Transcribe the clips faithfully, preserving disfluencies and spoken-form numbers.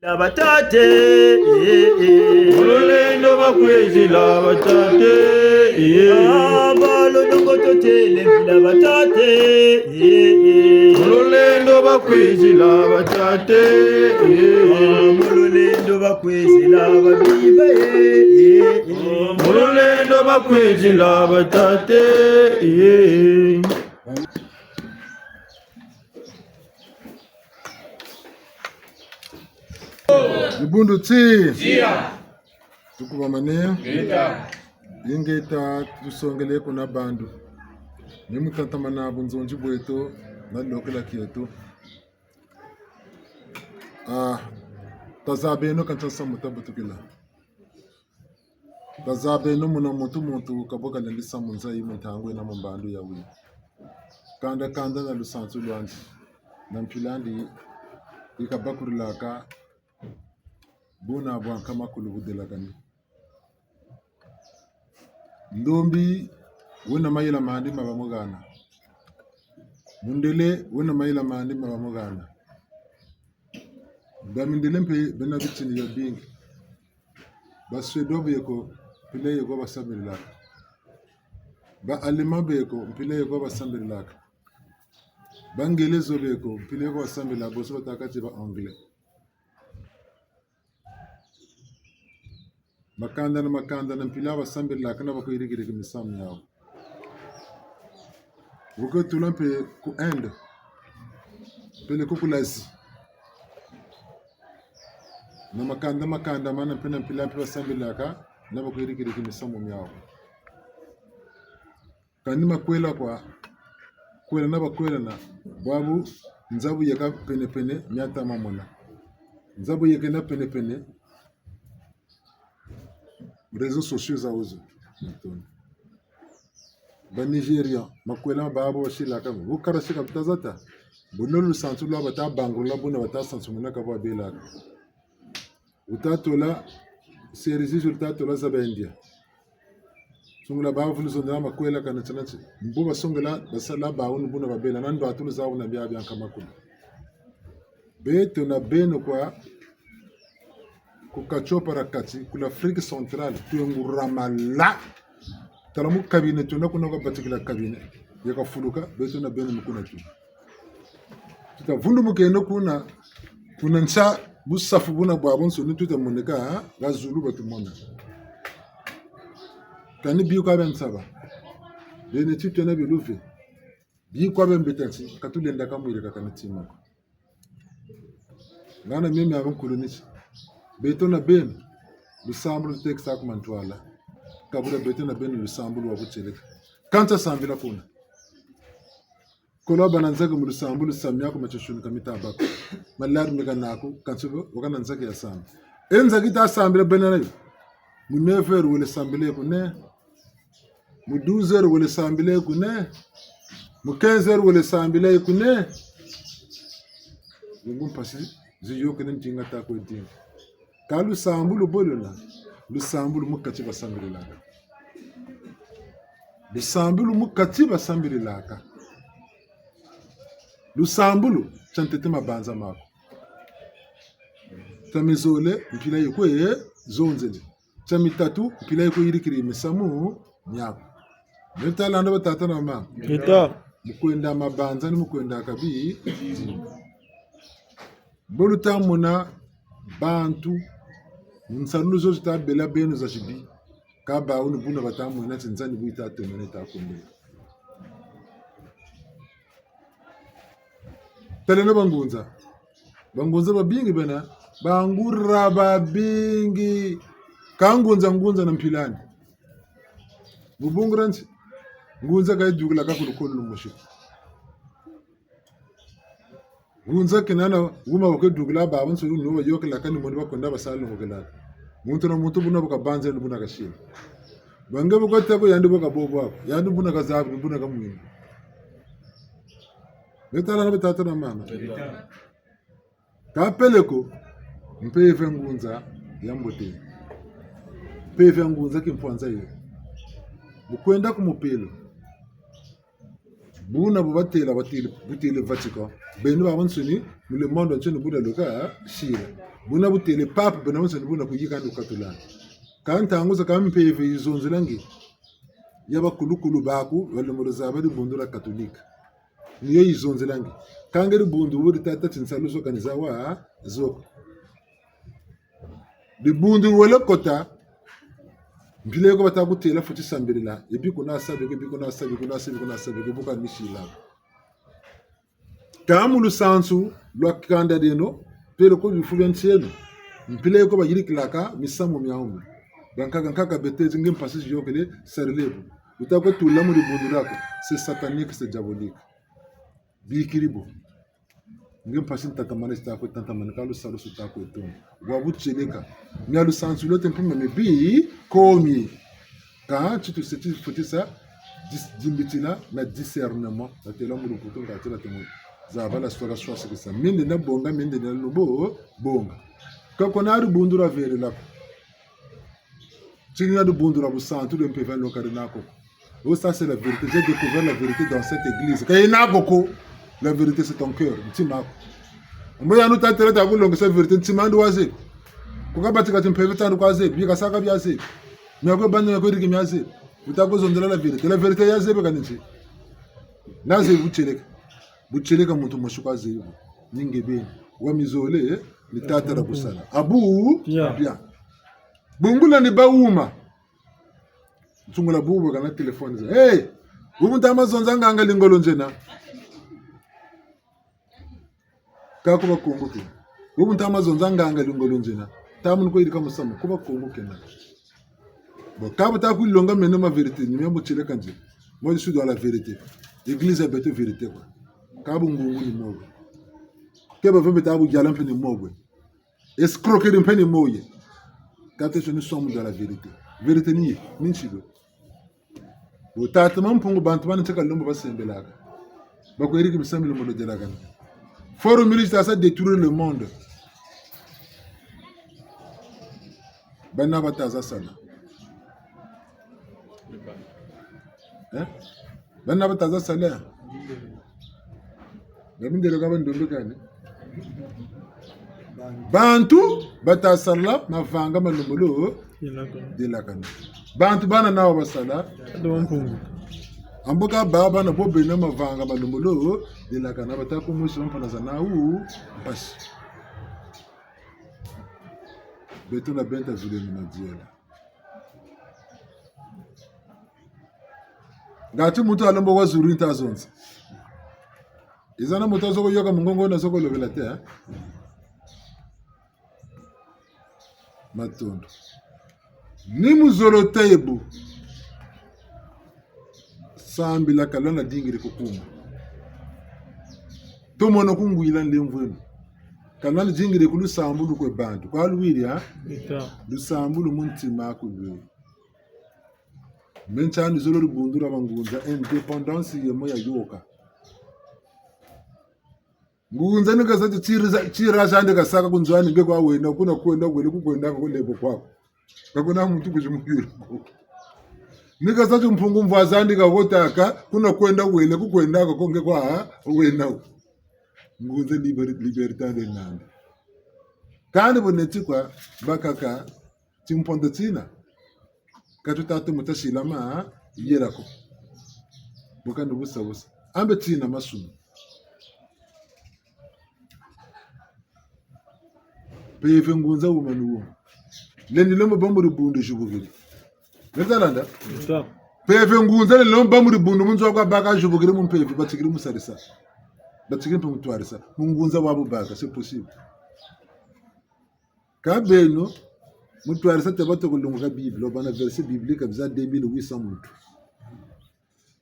La batate, eh, eh. Mu lulendo bakwizila batate, eh. Ah, balongo totele mvila batate, eh, eh. Mu lulendo bakwizila batate, eh. Ah, mu lulendo bakwizila babiba, eh, eh, eh. Mu lulendo bakwizila batate, eh. Dibundu ti. Tia. Tukubamane. Ingeta. Ingeta tusongele kuna bandu. Ni mu tatamana bunzonzi bweto, na lokela kieto. Ah, tazabeno kantia samu tabutukila. Tazabeno muna muntu muntu ka bwe kalendi samu nza yi mu ntangu yena mu mbandu yayi. Kanda kanda na lusansu lwandi, na mpila'andi yi kabakululaka buna bwa nkama kulu budelakani. Ndombi wena mayela mandi ma bamuhana. Mundele wena mayela mandi ma bamuhana. Bamindele mpe bena bitini biabingi. Ba Suédois beko, mpila yeko basambililaka. Ba Allemands beko, mpila yeko basambililaka. Ba Ngelezo beko, mpila yeko basambililaka, bonso batâka ti ba Anglais. Makanda na makanda na mpila basambililaka na bakuyirikiriki misamu miawu. Bu kwe tula mpe ku Inde, peleko ku l'Asie. Na makanda, makanda mana mpe na mpila mpe basambililaka, na bakuyirikiriki misamu miawu. Kani makwela kwa, kwelana bakwelana, bwabu nza bu yeka pene pene, mia ta mamona. Nza bu yekena pene pene, réseaux sociaux zawu zo. Ba Nigérians, makwela ma babu basilaka, bu kara sika bu ta zata. Buna lusansu lwa bata bangula, buna bata sansumuna ka bwa belaka. Wuta tola, séries zo wuta tola za ba Indiens. Sungula bawu vulu zonzela makwela kana tsana tsi. Mbo basongela, basala bawu ni buna babela, na ndwatulu zawu na bia bia nkama kulu. Beto na beno kwa, ku Katiopa dia kati, ku l'Afrique centrale, twenguramala. Tala mu cabinet, twena kuna kwa batikila cabinet. Yeka fuluka, beto na beno mu kuna tu. Tuta vundumukeno kuna, kuna ntia busafu buna bwabwansoni tuta moneka, ha? Ha zulu batumona. Kani bikwa bia nsaba. Bene ti twena biluve. Bikwa bia mbeta nti, ka tulenda ka mwirika kani tima ko. Ngana meme aba nkulu niti. Beto na beno, lusambulu lutekisa ku mantwala. Kabula beto na beno lusambulu lwa butieleka. Kansa sambila kuna. Kolo bana nzaki mu lusambulu, samia ku matshushuni ka mita bako. Malari meka nako, kansi bo, wakana nzaki ya sambila. E nzaki ta sambila bena nayo. Mu neuf heures wele sambila ku ne. Mu douze heures wele sambila ku ne. Mu quinze heures wele sambila ku ne. Bungu mpasi ziyôkele ntinga ta kwe ntinga. Ka lusambulu bo lwena, lusambulu mu kati basambililaka. Lusambulu mu kati basambililaka. Lusambulu tia ntete mabanza mako. Tia mizole, mpila yikwe zonzele. Tia mitatu, mpila yikwe yirikiri misamu miaku. Meta landa batata na mama. Meta. Mu kwenda mabanza ni mu kwenda kabi. Bo luta mona bantu, nsalulu zo zita bela beno za zibi. Ka bawu ni buna bata mwena ti nza ni bu yita tomene ta kondele. Taleno bangunza. Bangunza babingi bena, bangura babingi. Ka ngunza, ngunza na mpila'andi. Mu bungu dia nti, ngunza ka yidukila ka ku lukolo lumosi. Ngunza kena na wuma wa kwe dukila babansoni, ni wo bayôkela kani moni bakwenda basa longokela. Muntu na muntu buna bu kabanzeno ni buna kasila. Bange bu kata ko yandi bu kabobo ako, yandi buna kazabi, buna kamwini. Meta landa batata na mama. Ka peleko, mpeve ya ngunza ya mbote. Mpeve ya ngunza kimpwanza yo. Bu kwenda ku mupelo. Buna bu batêla, batêle, butêle Vatican. Beno babansoni, mu le monde entier ni buna lweka sila. Buna butêle Pape, beno babansoni buna kuyika ni katula. Kâ ntangu zakaka mpeve yizonzelangi. Ya bakulukulu baku, balembolo zaba dibundu dia Katolika. Ni yo yizonzelangi. Kâ nge dibundu wuri tata ti nsalu zo kani zawa, zo ko. Dibundu wele kota, mpila yo ko bata kutêla fweti sambilila, e bi kuna sabiki, bi kuna sabiki, kuna sabiki, kuna sabiki, bu ka misila. Kâ mu lusansu lwa kanda dieno, peleko bifu bia nsi eno, mpila yo ko bayirikilaka misamu miawu. Bankaka nkaka bete zi nge mpasi ziyôkele, sarila bo. Wuta kwe tula mu dibundu diaku, c'est satanique, c'est diabolique. Bikiri bo. Nge mpasi ntatamana zita kwe tatamana, kâ lusalusu ta kwe tonga. Bwa butieleka. Mia lusansu lwete mpuma mibi komi. Kâ ti tuseti fweti sa dis-, dimbitila na discernement. Batêla mu lukutu nga têla temo. Zabala swala swasikisa. Mi nde nabonga, mi nde nalobo bonga. Kâ ko na dibundu dia vele lako. Ti ni na dibundu dia busantu dia mpeve ya nlongo kadi nako. Oh, ça, c'est la vérité. J'ai découvert la vérité dans cette église. Kâ yena ko ko. La vérité, c'est ton cœur. Ntima aku. Mbo yandi wuta têla ta kulongesa vérité, ntima andi wazebi. Ku kabatika ti mpeve tiandi kwa zebi, bi kasaka bia zebi. Mia kwe banda, mia kwe yiriki mia zebi. Wuta kwe zonzela la vérité. La vérité ya zebi kani nti? Na zebi butieleka. Butieleka muntu mosi kwa zebi. Ni nge beni. Wa mizole, eh? Ni tata dia kusala. Abu? Ya. Bien. Bungu lendi bâ wuma. Nsungula bubu kana téléphone za. Hey! Bubu ntama zonza nganga lingolo nzena. Kâ ku Bakongo kena. Bubu ntama zonza nganga lingolo nzena. Tamu ni kwe yirika musamu, ku Bakongo kena. Bon, kâ bu ta kwe longa meno ma vérité, ni mia mbo tieleka nze. Moi, je suis dans la vérité. Église ya beto vérité kwa. Kâ bungungu ni mo bwe. Keba vembe ta bu yala mpe ni mo bwe. Escroquerie mpe ni mo ye. Kâ beto nous sommes dans la vérité. Vérité ni ye, ni nsido. Bo tata Mampungu, bantu bani ntieka lomba basembelaka. Bakwe yiriki misamu mi lomba lodelakana. Forum yi ta sa détruire le monde. Bana bata za sala. Hein? Bana bata za sala. Ba mindele ka bandombe kani. Bantu bata sala mavanga ma lembolo delakana. Bantu bana nawu basala. Ado Mampungu. Ambo ka ba bana bo bena mavanga ma lembolo delakana, bata ku mwisi mpana za nawu mpasi. Beto na beno ta zulu ni madiela. Ngati muntu alomba wa zulu nta zonza. Yiza na muntu azo ko yôka mungongo na zo ko lobela te, eh? Matondo. Ni muzolo tâ ye bu. Sambila ka lwena dingiri ku kuma. Tomono ku ngwila nlemvo eno. Ka lwena dingiri ku lusambulu kwe bantu. Kwa lwiri, ha? Ita. Lusambulu mu ntima aku lwiri. Me ntiani zolo dibundu dia bangunza, indépendance yemo yayôka. Ngunza ni kasa ti tiri za-, tira zandi kasaka ku nzo ani nge kwa wena, kuna kwenda wele ku kwendaka ku lembo kwaku. Ka kuna muntu kwizi muyula ko. Ni kasa ti Mpungu mvwa zandi kakotaka, kuna kwenda wele ku kwendaka ko nge kwa wena. Ngunza liber-, liberté nde nandi. Kani bo neti kwa bakaka timpondo tina. Ka tuta tomo ta sila mayela ko. Bo kani busa busa. Ambe tina masumu. Mpeve ngunza wuma ni wuma. Lendi lomba bâ mu dibundu zibukiri. Neta landa? Neta. Mpeve ngunza lendi lomba bâ mu dibundu mu nzo kwa baka zibukiri mu mpeve, batikiri mu sarisa. Batikiri mpe mu twarisa. Mu ngunza wa bu baka, c'est possible. Ka beno, mu twarisa te batoko longoka Bible, bana verset biblique biza deux mille huit cents muntu.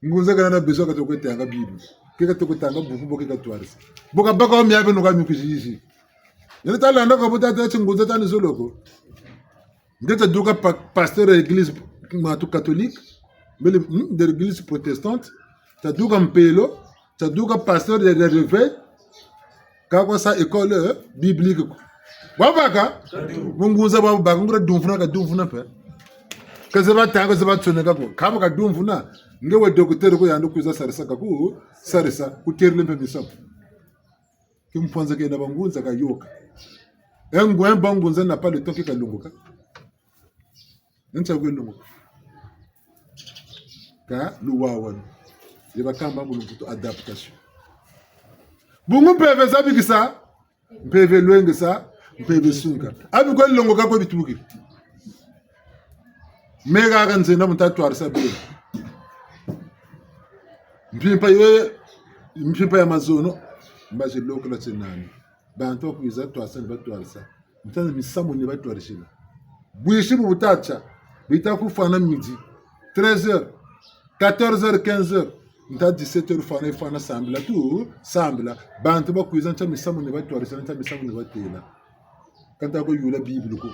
Ngunza kana na besoin ka toko tanga Bible. Ke ka toko tanga buku bo ke ka twarisa. Bo ka baka wa mia beno ka mi kwizi yizi. Yena ta landa ka bo ta tâ ti ngunza tani zolo ko. Nge ta duka pa-, pasteur ya église matu catholique, mbele, hmm, de l'église protestante, ta duka mpelo, ta duka pasteur de, de réveil, ka kwa sa école, euh, biblique ko. Wa baka? Mu ngunza wa baka, nguria dumfuna ka dumfuna mpe. Ka ze batâka, ze batsoneka ko. Kâ bu kadumvuna, nge we docteur ko yandi kwiza sarisa kaku, sarisa, kuterile mpe misamu. Ki mpanza kena bangunza kayoka. E ngwe bangunza n'a pas le temps ke kalongoka. Ntia kwe longoka. Kâ luwawanu. Ye bakamba mu lumputu adaptation. Bungu mpeve zabikisa, mpeve lwengesa, mpeve sunga. Abi kwe longoka kwe bituki. Me kaka nzena mu nta twarisa beno. Mpimpa ye, mpimpa ya mazono, mbazi lokela tse nani. Bantu bakwiza twarisa ni batwarisa. Nta misamu ni batwarisila. Bwisi bu buta tia, bita kufwana midi, treize heures, quatorze heures, quinze heures. Nta dix-sept heures fwana, fwana sambila tu, sambila. Bantu bakwiza nta misamu ni batwarisila, nta misamu ni batêla. Ka nta kwe yula Bible ko.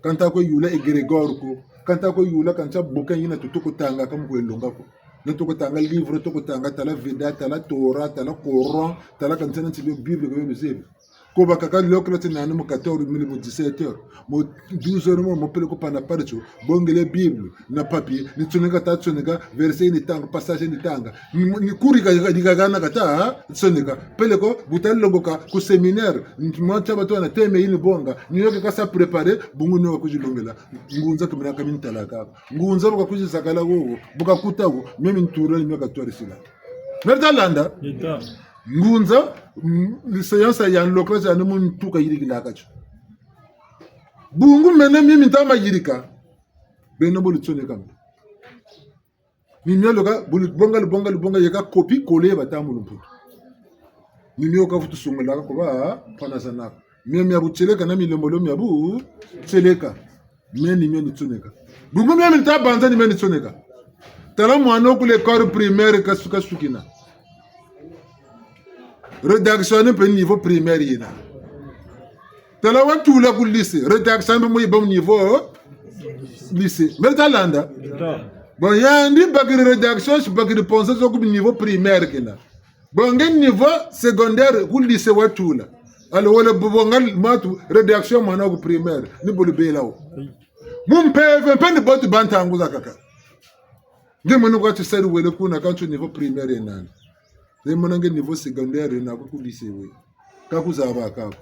Ka nta kwe yula égrégore ko. Ka nta kwe yula ka nta bouquin yina tu toko tanga ka mu kwe longa ko. Ni toko tanga livre, toko tanga tala Veda, tala Torah, tala Coran, tala ka nta na nti bio Bible ko bio luzebi. Ko bakaka lokela ti nani mu quatorze mille mu dix-sept heures. Mu douze heures mo, mo peleko pana pare tio. Bongele Bible na papier, ni tsoneka ta tsoneka, verset ni tanga, passage ni tanga. Ni, ni kuri ka, ka, ka, ka na kata, ha? Tsoneka. Peleko, bu ta longoka ku séminaire, mwa tia batu na thème yini bonga, ni yo ke ka sa préparer, bungu ni yo ka kwizi longela. Ngunza ke mina ka mi ntala kaka. Ngunza bu kakwizi sakala wo, bu kakuta wo, mio mi ntura ni mio katwarisila. Meri ta landa? Ngunza, mm, séance ya lokela ya ni muntu kayirikilaka tio. Bungu mene mio mi nta ma yirika. Beno bo lutsoneka mpe. Ni mio loka, bu lubonga, lubonga, lubonga, yeka copier coller bata mu lumputu. Ni mio ka vutu songolaka ko ba, mpanazanaka. Mio mia butieleka na milembolo mia butieleka. Meni, meni tsoneka. Bungu meni nta banza ni meni tsoneka. Tala mwana wo ku l'école primaire kasu-, kasukina. Rédaction ni mpe niveau primaire yena. Tala watula ku lycée. Rédaction mpe mu yiba mu niveau lycée. Meri ta landa? Bon, yandi bakiri rédaction, si bakiri pensée zo ku niveau primaire kena. Bon, nge niveau secondaire, ku lycée watula. Alors, wele bu bonga matu, rédaction mwana ku primaire, ni bo lubela wo. Mu mpeve, mpe ni bo tu ba ntangu zakaka. Nge mwana kwa ti sari wele kuna ka ntu niveau primaire nani. Nge mwana nge niveau secondaire na ku, ku lycée we. Ka kuzaba kako.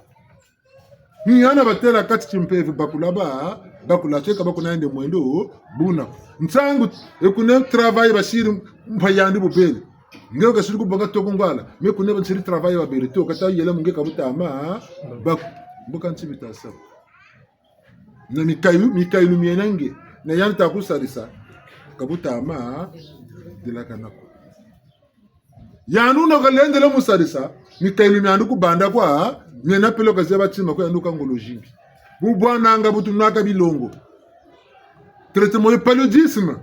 Ni yana batêla kati ti mpeve bakula ba, bakula tieka bakuna yende mwendo, buna. Ntangu, e kuna travail basiri mpa yandi bubele. Nge kasiri ku baka toko ngwala, me kuna basiri travail babele, to kata yela mu nge ka buta ma, baku, mbo ka nti bita sa. Na mikayulu, mikayulu miena nge, na yandi ta kusarisa, ka buta ma, delakana ko. Yandi wuna kalendele mu sarisa, mikayulu miandi ku banda kwa, miena peleko zeba tima ko yandi wuka ngolo zingi. Bu bwananga bu tunwaka bilongo. Traitement yi paludisme.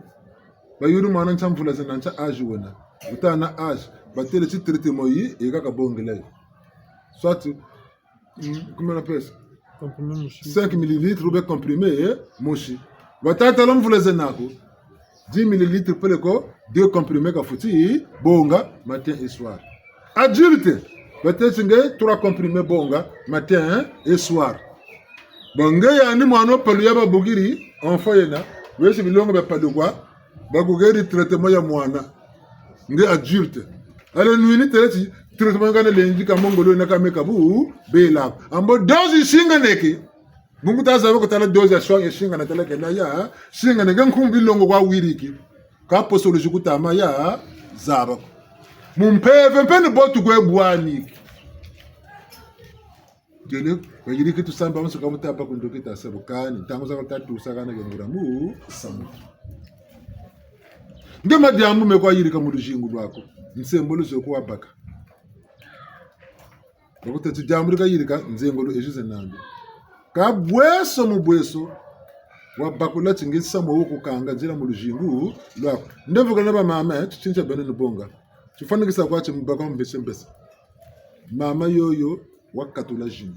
Bayulu mwana ntia mvula zena ntia âge wena. Wuta na âge. Batêle ti traitement yi, yeka kabongela yo. Soit Mm, combien on appelle ça? Comprimé mosi. Cinq millilitres ou bien comprimé, eh, mosi. Batata la mvula zena ko. Dix millilitres peleko, deux comprimés kafweti bonga, matin et soir. Adulte, batêle ti nge trois comprimés bonga, matin et soir. Bon, nge yandi mwana wo palu ya babukiri, enfant yena, wesi bilongo bia palu kwa, bakugeri traitement ya mwana. Nge adulte. Alors nwini têle ti, traitement kana lendi ka mongolo na ka meka bu, bela. Ambo dose isinganeke. Bungu ta zaba ko tala dose ya soin isinganeke tala kena ya, singaneke nkumbu bilongo kwa wiriki. Ka posologie ku tama ya, zaba ko. Mu mpeve mpe ni bo tu kwe bwaniki. Têle, bayiriki tusamba, musuka mutapa ku ndoki ta sa bu kani, ntangu zakaka ta tusa kana ke ngura mu, samu. Nge ma diambu me kwa yirika mu luzingu lwaku, nsembolo zo ku wabaka. Bakutêle ti diambu di kayirika, nsembolo ezi zena nandi. Ka bweso mu bweso, wabakula ti nge samu wo kukanga nzila mu luzingu lwaku. Nde vukana ba mama, eh, tutintia beno ni bonga. Tufwanikisa kwa ti mubaka mbese mbese. Mama yoyo, wakatula zina.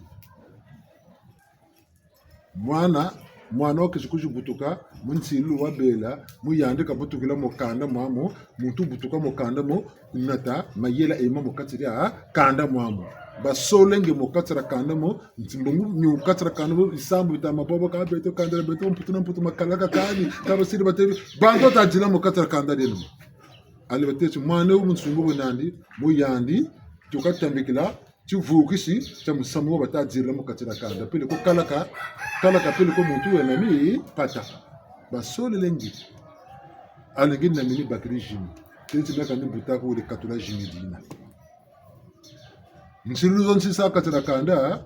Mwana, mwana wakisi kuzi butuka, mu nsilu wabela, mu yandi kabutukila mu kanda mwamu, muntu butuka mu kanda mo, nata, mayela ema mu kati dia kanda mwamu. Basole nge mu kati dia kanda mo, nti mbongo mu kati dia kanda mo, bisambu bita mabobo ka beto, kanda dia beto, mputu na mputu, makalaka kani, ka basiri bateri, bantu bata dila mu kati dia kanda dieno mo. Allez batêle ti mwana wu mu nsungu bo nandi, mu yandi, tuka tambikila, tivukisi tia musamu wo bata dirila mu kati dia kanda. Peleko kalaka, kalaka peleko muntu wena mipata. Basolele nge. Allez nge na mini bakiri zimi. Têle ti meka ni mbuta ko wele katula zimi dina. Nsilu zo nsisa kati dia kanda,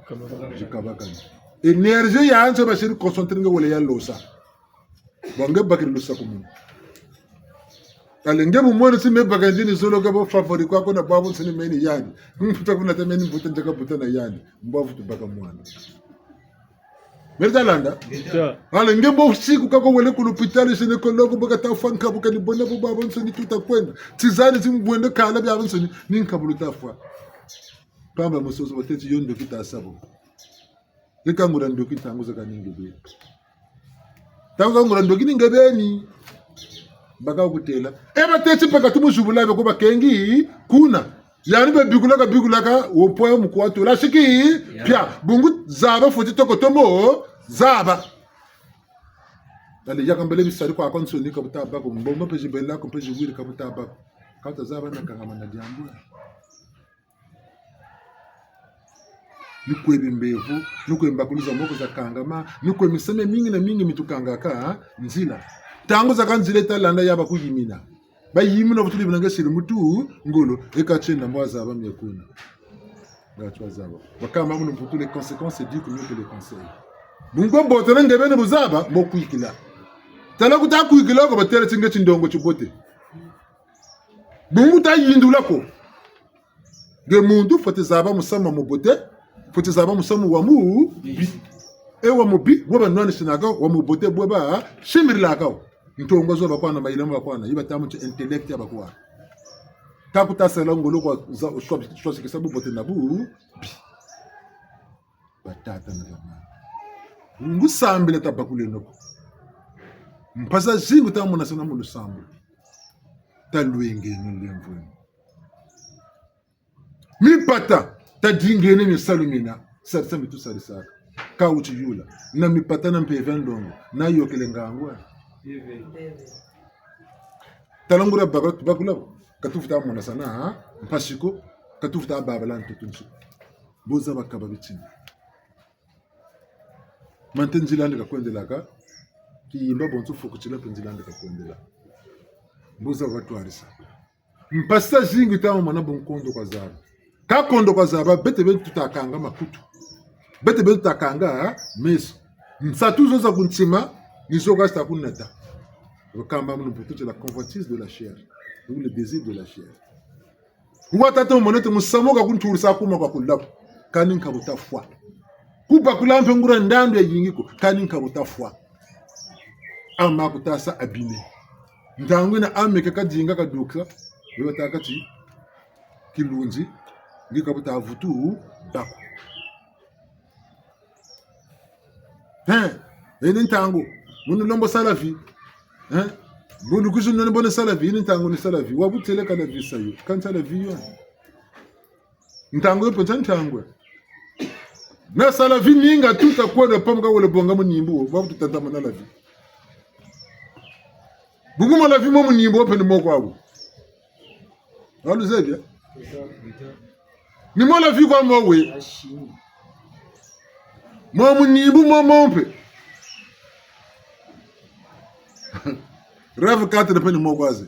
zikabakani. Énergie yayansoni basiri concentrer nge wele ya losa. Bwa nge bakiri lusakumunu. Allez nge mu mwene si me baka ndini zolo ka bo favori kwaku na bwabu nsini meni yandi. Mputa kuna ta meni mbuta ndiaka buta na yandi. Mbwa vutu baka mwana. Meri ta landa? Allez nge mbo siku kako wele ku l'hôpital gynécologue bo kata fwa nkabu kani bwena bo bwabu nsoni tuta kwenda. Tizani zi mbwende kala byabu nsoni ni nkabu luta fwa. Pamba musoso batêle ti yo ndoki ta sa bo. Eka nguria ndoki ntangu zakaka ni nge beni. Ntangu zakaka nguria ndoki ni nge beni. Baka kutêla. E batêle ti mpe ka tumuzibula be ko bakengi kuna. Yandi be bikulaka, bikulaka, wo pwe mu kwa tula siki, pia, bungu zaba fweti toko tomo, zaba. Allez, yaka mbele bisari kwakwansoni ka buta bako, mbongo mpe zibela ko mpe ziwiri ka buta bako. Ka wuta zaba na kangama na diambu. Ni kwe bimbevo, ni kwe mbakulu za moko za kangama, ni kwe misamu mingi na mingi mitukangaka nzila. Ntangu zakaka nzila yita landa ya bakuyimina. Bayimina batuli bina nge siri mutu ngolo, eka tienda mbo wazaba mie kuna. Nga ti wazaba. Bakamba mu lumputu, les conséquences éduquent mieux que les conseils. Bungu botele nge beni buzaba, mbo kwikila. Tala kuta kwikila ko batêle ti nge tindongo tibote. Bungu ta yindula ko. Nge muntu fweti zaba musamu wa mubote, fweti zaba musamu wa mubi. E wa mubi, bwe banwanisinaka, wa mubote, bwe basimbirila ko. Ntongo zo bakwana, mayela ma bakwana, yi bata mu ti intellect ya bakwana. Ka kuta sala ngolo kwa za, swa, swasikisa bubote na bubi. Batata na bamama. Ngu sambila tabakuleno ko. Mpasi zazingi ta monasana mu lusambulu. Talwengeno, lemvweno. Mipata, tadingeno misalu mina, sarisa mi tusarisaka. Ka wuti yula, na mipata na mpeve ya nlongo, na yokele ngangu. Tala nguria bakula, bakula, ka tufweti monasana, ha? Mpasi ko, ka tufweti babala ntoto nsuku. Mbo zaba kaba bitini. Mante nzila yandi kakwendelaka, kiyimba bonso fukutila mpe nzila yandi kakwendela. Mbo zaba batwarisa. Mpasi zazingi ta mona bo nkondo kwa zaba. Ka kondo kwa zaba, beto beni tuta kanga makutu. Beto beni tuta kanga meso. Nsatu zo za ku ntima, ni zo ka zita kunata. Bakamba mu lumputu ti la convoitise de la chair, ou le désir de la chair. Wa tata mona ti musamu wo ka kunturisa kuma kwa kulaku, kani nkabu ta fwa. Kubakula mpe nguria ndandu yayingi ko, kani nkabu ta fwa. Ama kuta sa abîmé. Ntangu yina âme ke kadinga kadukisa, yo batâka ti kilunzi, nge ka buta vutu bâ ko. Hein, yini ntangu, munu lombo sa la vie. Hein, munu kwizi nani bone sa la vie, yini ntangu ni sa la vie. Wa butêle ka la vie sa yo, kani sa la vie yo. Ntangu yo mpe nsa ntangu. Na sa la vie ninga tuta kwenda pamuka wele bonga munimbu, wa butu tata mona la vie. Bungu mwa la vie mo munimbu mpe ni mo kwawu. Waluzebi? Ni mwa la vie kwa mo we. Mwa munimbu mo mo mpe. Rêve quatre mpe ni mo kwa ze.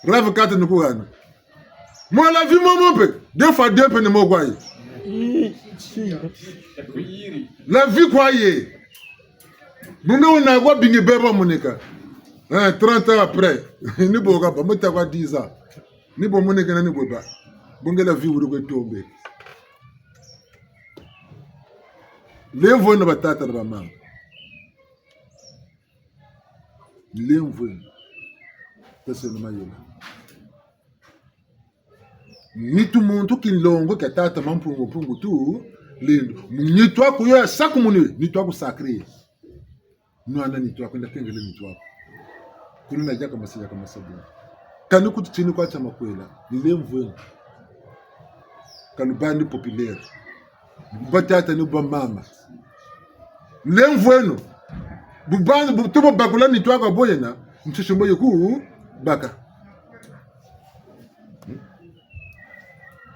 Rêve quatre ni kuhana. Mwa la vie mo mo mpe, deux fois deux mpe ni mo kwa ye. La vie kwa ye. Bungu wuna kwa bingi beba munika. Hein, trente ans après. Ni bo kabâ, muta kwa dix ans. Ni bo munika na ni bo bâ. Bungu la vie wuri kwe tombe. Lemvweno batata na bamama. Lemvweno. Taseno mayela. Nitu muntu kinlongo kia tata Mampungu Mpungu Tulendo. Nitu aku yo ya sakumunu, nitu aku sacré. Nwana nitu aku, nda kengele nitu aku. Kulu na diaka masa, diaka masa buna. Kani kutu tini kwa tia makwela, ni lemvweno. Ka lubandi populaire. Batata ni bamama. Lemvweno. Bu bantu, bu tumo bakula nitu aku bwe yena, ntsi mbo yiku baka.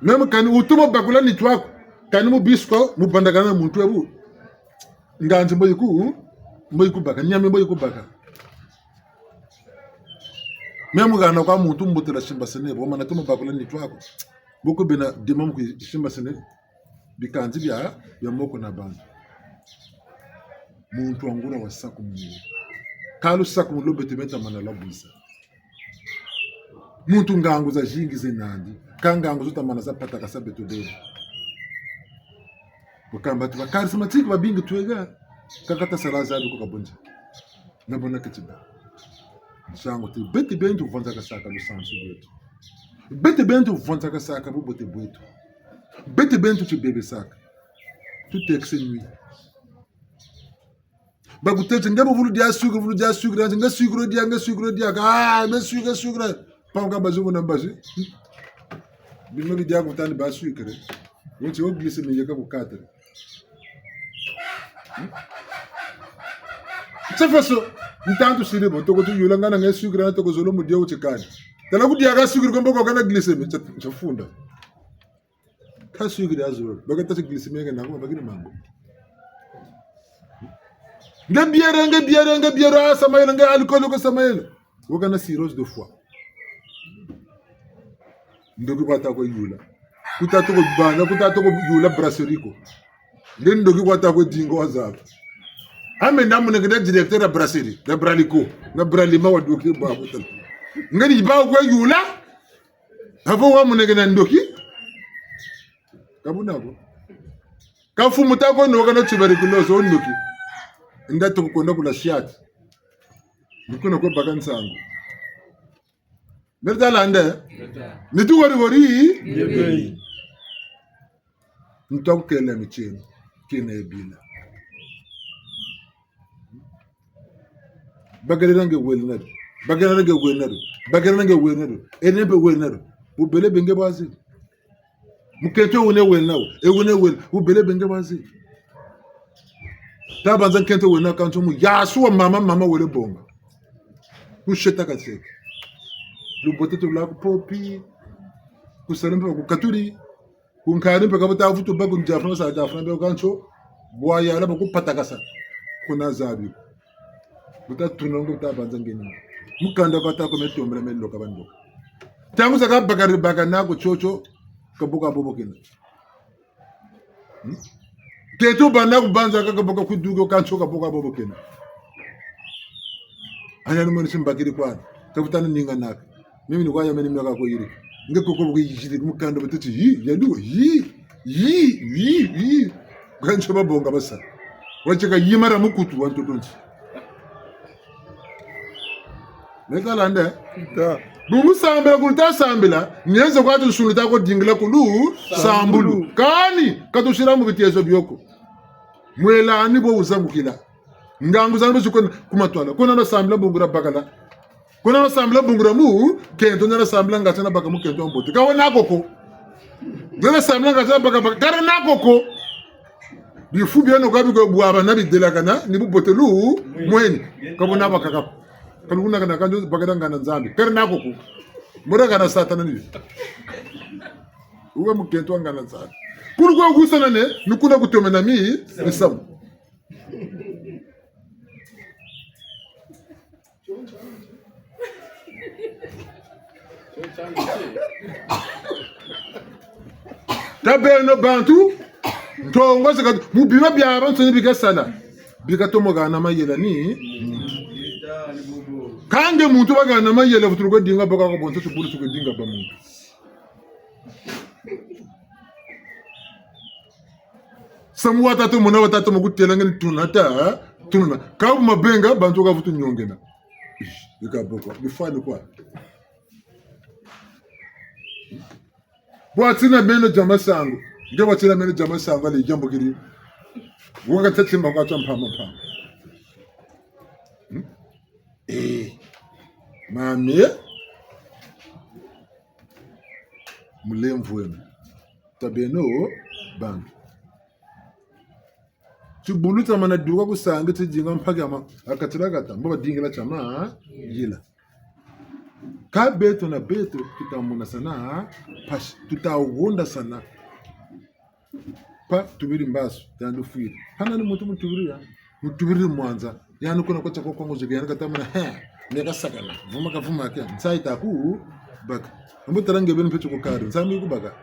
Même kani wu tumo bakula nitu aku, kani mu bisi ko, mu bandakana muntu ebu. Nganzi mbo yiku, mbo yiku baka, niami mbo yiku baka. Même hana kwa muntu mbutila simbasene, bo mana tumo bakula nitu aku. Boko bena dema mu kwe simbasene. Bikanzi bia, bia moko na bantu. Muntu wa nguria wa sakumunu. Ka lusakumunu lo beto beni tamana lwa bwisa. Muntu ngangu zazingi zena nandi. Ka ngangu zo tamana za patakasa beto beni. Bu kamba ti ba charismatique babingi tweka. Kaka tasala zabi ko kabonza. Na bona keti ba. Nsangu ti, beto beni tuvonzakasaka lusansu lweto. Beto beni tuvonzakasaka bubote bweto. Beto beni tutibebesaka. Tutekese nui. Bakutêle ti, nge bu vulu dia sucre, vulu dia sucre, nge sucre dia, nge sucre dia, ah, nge sucre, sucre. Pam ka bazu na bazu. Bima bidia kutani ba sucre. Wonti wo glycémie yeka ku quatre. Tsa faso, ntantu siri bo, toko tuyula ngana nge sucre na toko zolo mu dia wuti kani. Tala ku dia ka sucre ko mbo ko kana glycémie, tsa, tsa funda. Ka sucre dia zolo, baka tasi glycémie ke na ko, bakiri mango. Nge bière, nge bière, nge bière, ah, Samaël, nge alcool ko Samaël. Wo kana cirrhose de foie. Ndoki kwa ta kwe yula. Ku ta toko bana, ku ta toko yula brasserie ko. Nge ndoki kwa ta kwe dinga wa zaba. Ame na muneke na directeur ya brasserie, na Bralico, na Bralima wa doki bwa kutala. Nge ni ba kwe yula. Avo wa muneke na ndoki. Ka buna ko. Ka mfumu ta kwe noka na tuberculose, wo ndoki. Nda toko kwenda kula siati. Ni kuna kwe baka nsangu. Meri ta landa. Nitu wari wari. Yebe. Ntu wa kukela mitieno. Kena ebila. Bagarira nge wele nari. Bagarira nge wele nari. Bagarira nge wele nari. Ene mpe wele nari. Bubele bwe nge bwazi. Mukento wune wele nawu. E wune wele. Bubele bwe nge bwazi. Ta banza nkento wele nawu kanso mu yasu wa mama, mama wele bonga. Ku seta ka seke. Lubote tula ku popi. Ku sala mpe ku katuri. Ku nkari mpe ka bu ta vutu ba ku ndiafuna sa ndiafuna be kanso. Bwa yala ba ku patakasa. Kuna zabi. Bu ta tuna ngo bu ta banza ngeni. Mukanda kwa ta ko me tombela me loka bandoka. Ntangu zakaka bakari baka nako tiotio. Ka bu ka bobo kena. Hmm? Teto bana kubanza kaka boka kuduka kanso ka boka bobo kena. Anya ni mweni simbakiri kwa. Tafutana ninga naka. Mimi ni kwa ya meni miaka ko yiri. Nge koko boka yiri mukanda batati yi, ya luwa yi, yi, yi, yi. Kanso babonga basa. Wacheka yimara mukutu wa ntoto nti. Meta landa. Ta. Bungu sambila kulu ta sambila, nyenze kwa tu nsulu ta ko dingila kulu sambulu. Kani, ka tusila mu bitezo bio ko. Mwela ni bo wuzangukila. Ngangu zani bo zikwe ku matwala. Kuna na sambila bungu dia bakala. Kuna na sambila bungu dia mukento, na sambila ngatu na baka mukento wa mbote. Ka wena ko ko. Na sambila ngatu na baka baka. Ka wena ko ko. Bifu bieno ka bikwe bwabana bidelakana, ni bubote lu mweni. Ka buna bakaka. Ka lukuna kana kanzo bakala ngana Nzambi. Ka wena ko ko. Mura kana Satana ni. Wuka mukento wa ngana Nzambi. Kulu kwa kusana ne, ni kuna kutomena mi, misamu. Ta beno bantu, ntongo zika, mu bima biabiansoni bika sala, bika tomo hana mayela ni muntu. Kâ nge muntu wahana mayela, vutulu ko dinga boka ko bonso tubulu tuko dinga ba muntu. Samu wa tata mona, wa tata mokutela nge ni tuna ta, tuna. Kâ bu mabenga, bantu ka vutu nyongena. Ish, bika boko, bifwani kwa. Bwa tina meno dia masangu. Nge bwa tina meno dia masangu, ale yambukiri. Waka tatimba kwa tia mpamba mpamba. Hmm? Eh. Mami, eh? Mulemvo wena. Tabeno bantu. Tibulu tia mana duka ku sangi tidinga mpaka ma, a kati dia kata, mbo badingila tia mayela. Kâ beto na beto, tuta monasana mpasi, tuta hondasana. Mpa tubiri mbasu, tandi fwiri. Hana ni muntu mutubiri ya. Mutubiri mwanza. Yandi kuna kwa tiako kwa nguzi, yandi kata mona, he, neka sakana. Vuma kavuma ke. Nsayi ta ku baka. Mbo tala nge beni mpe ti ku kari. Nsayi mi ku baka.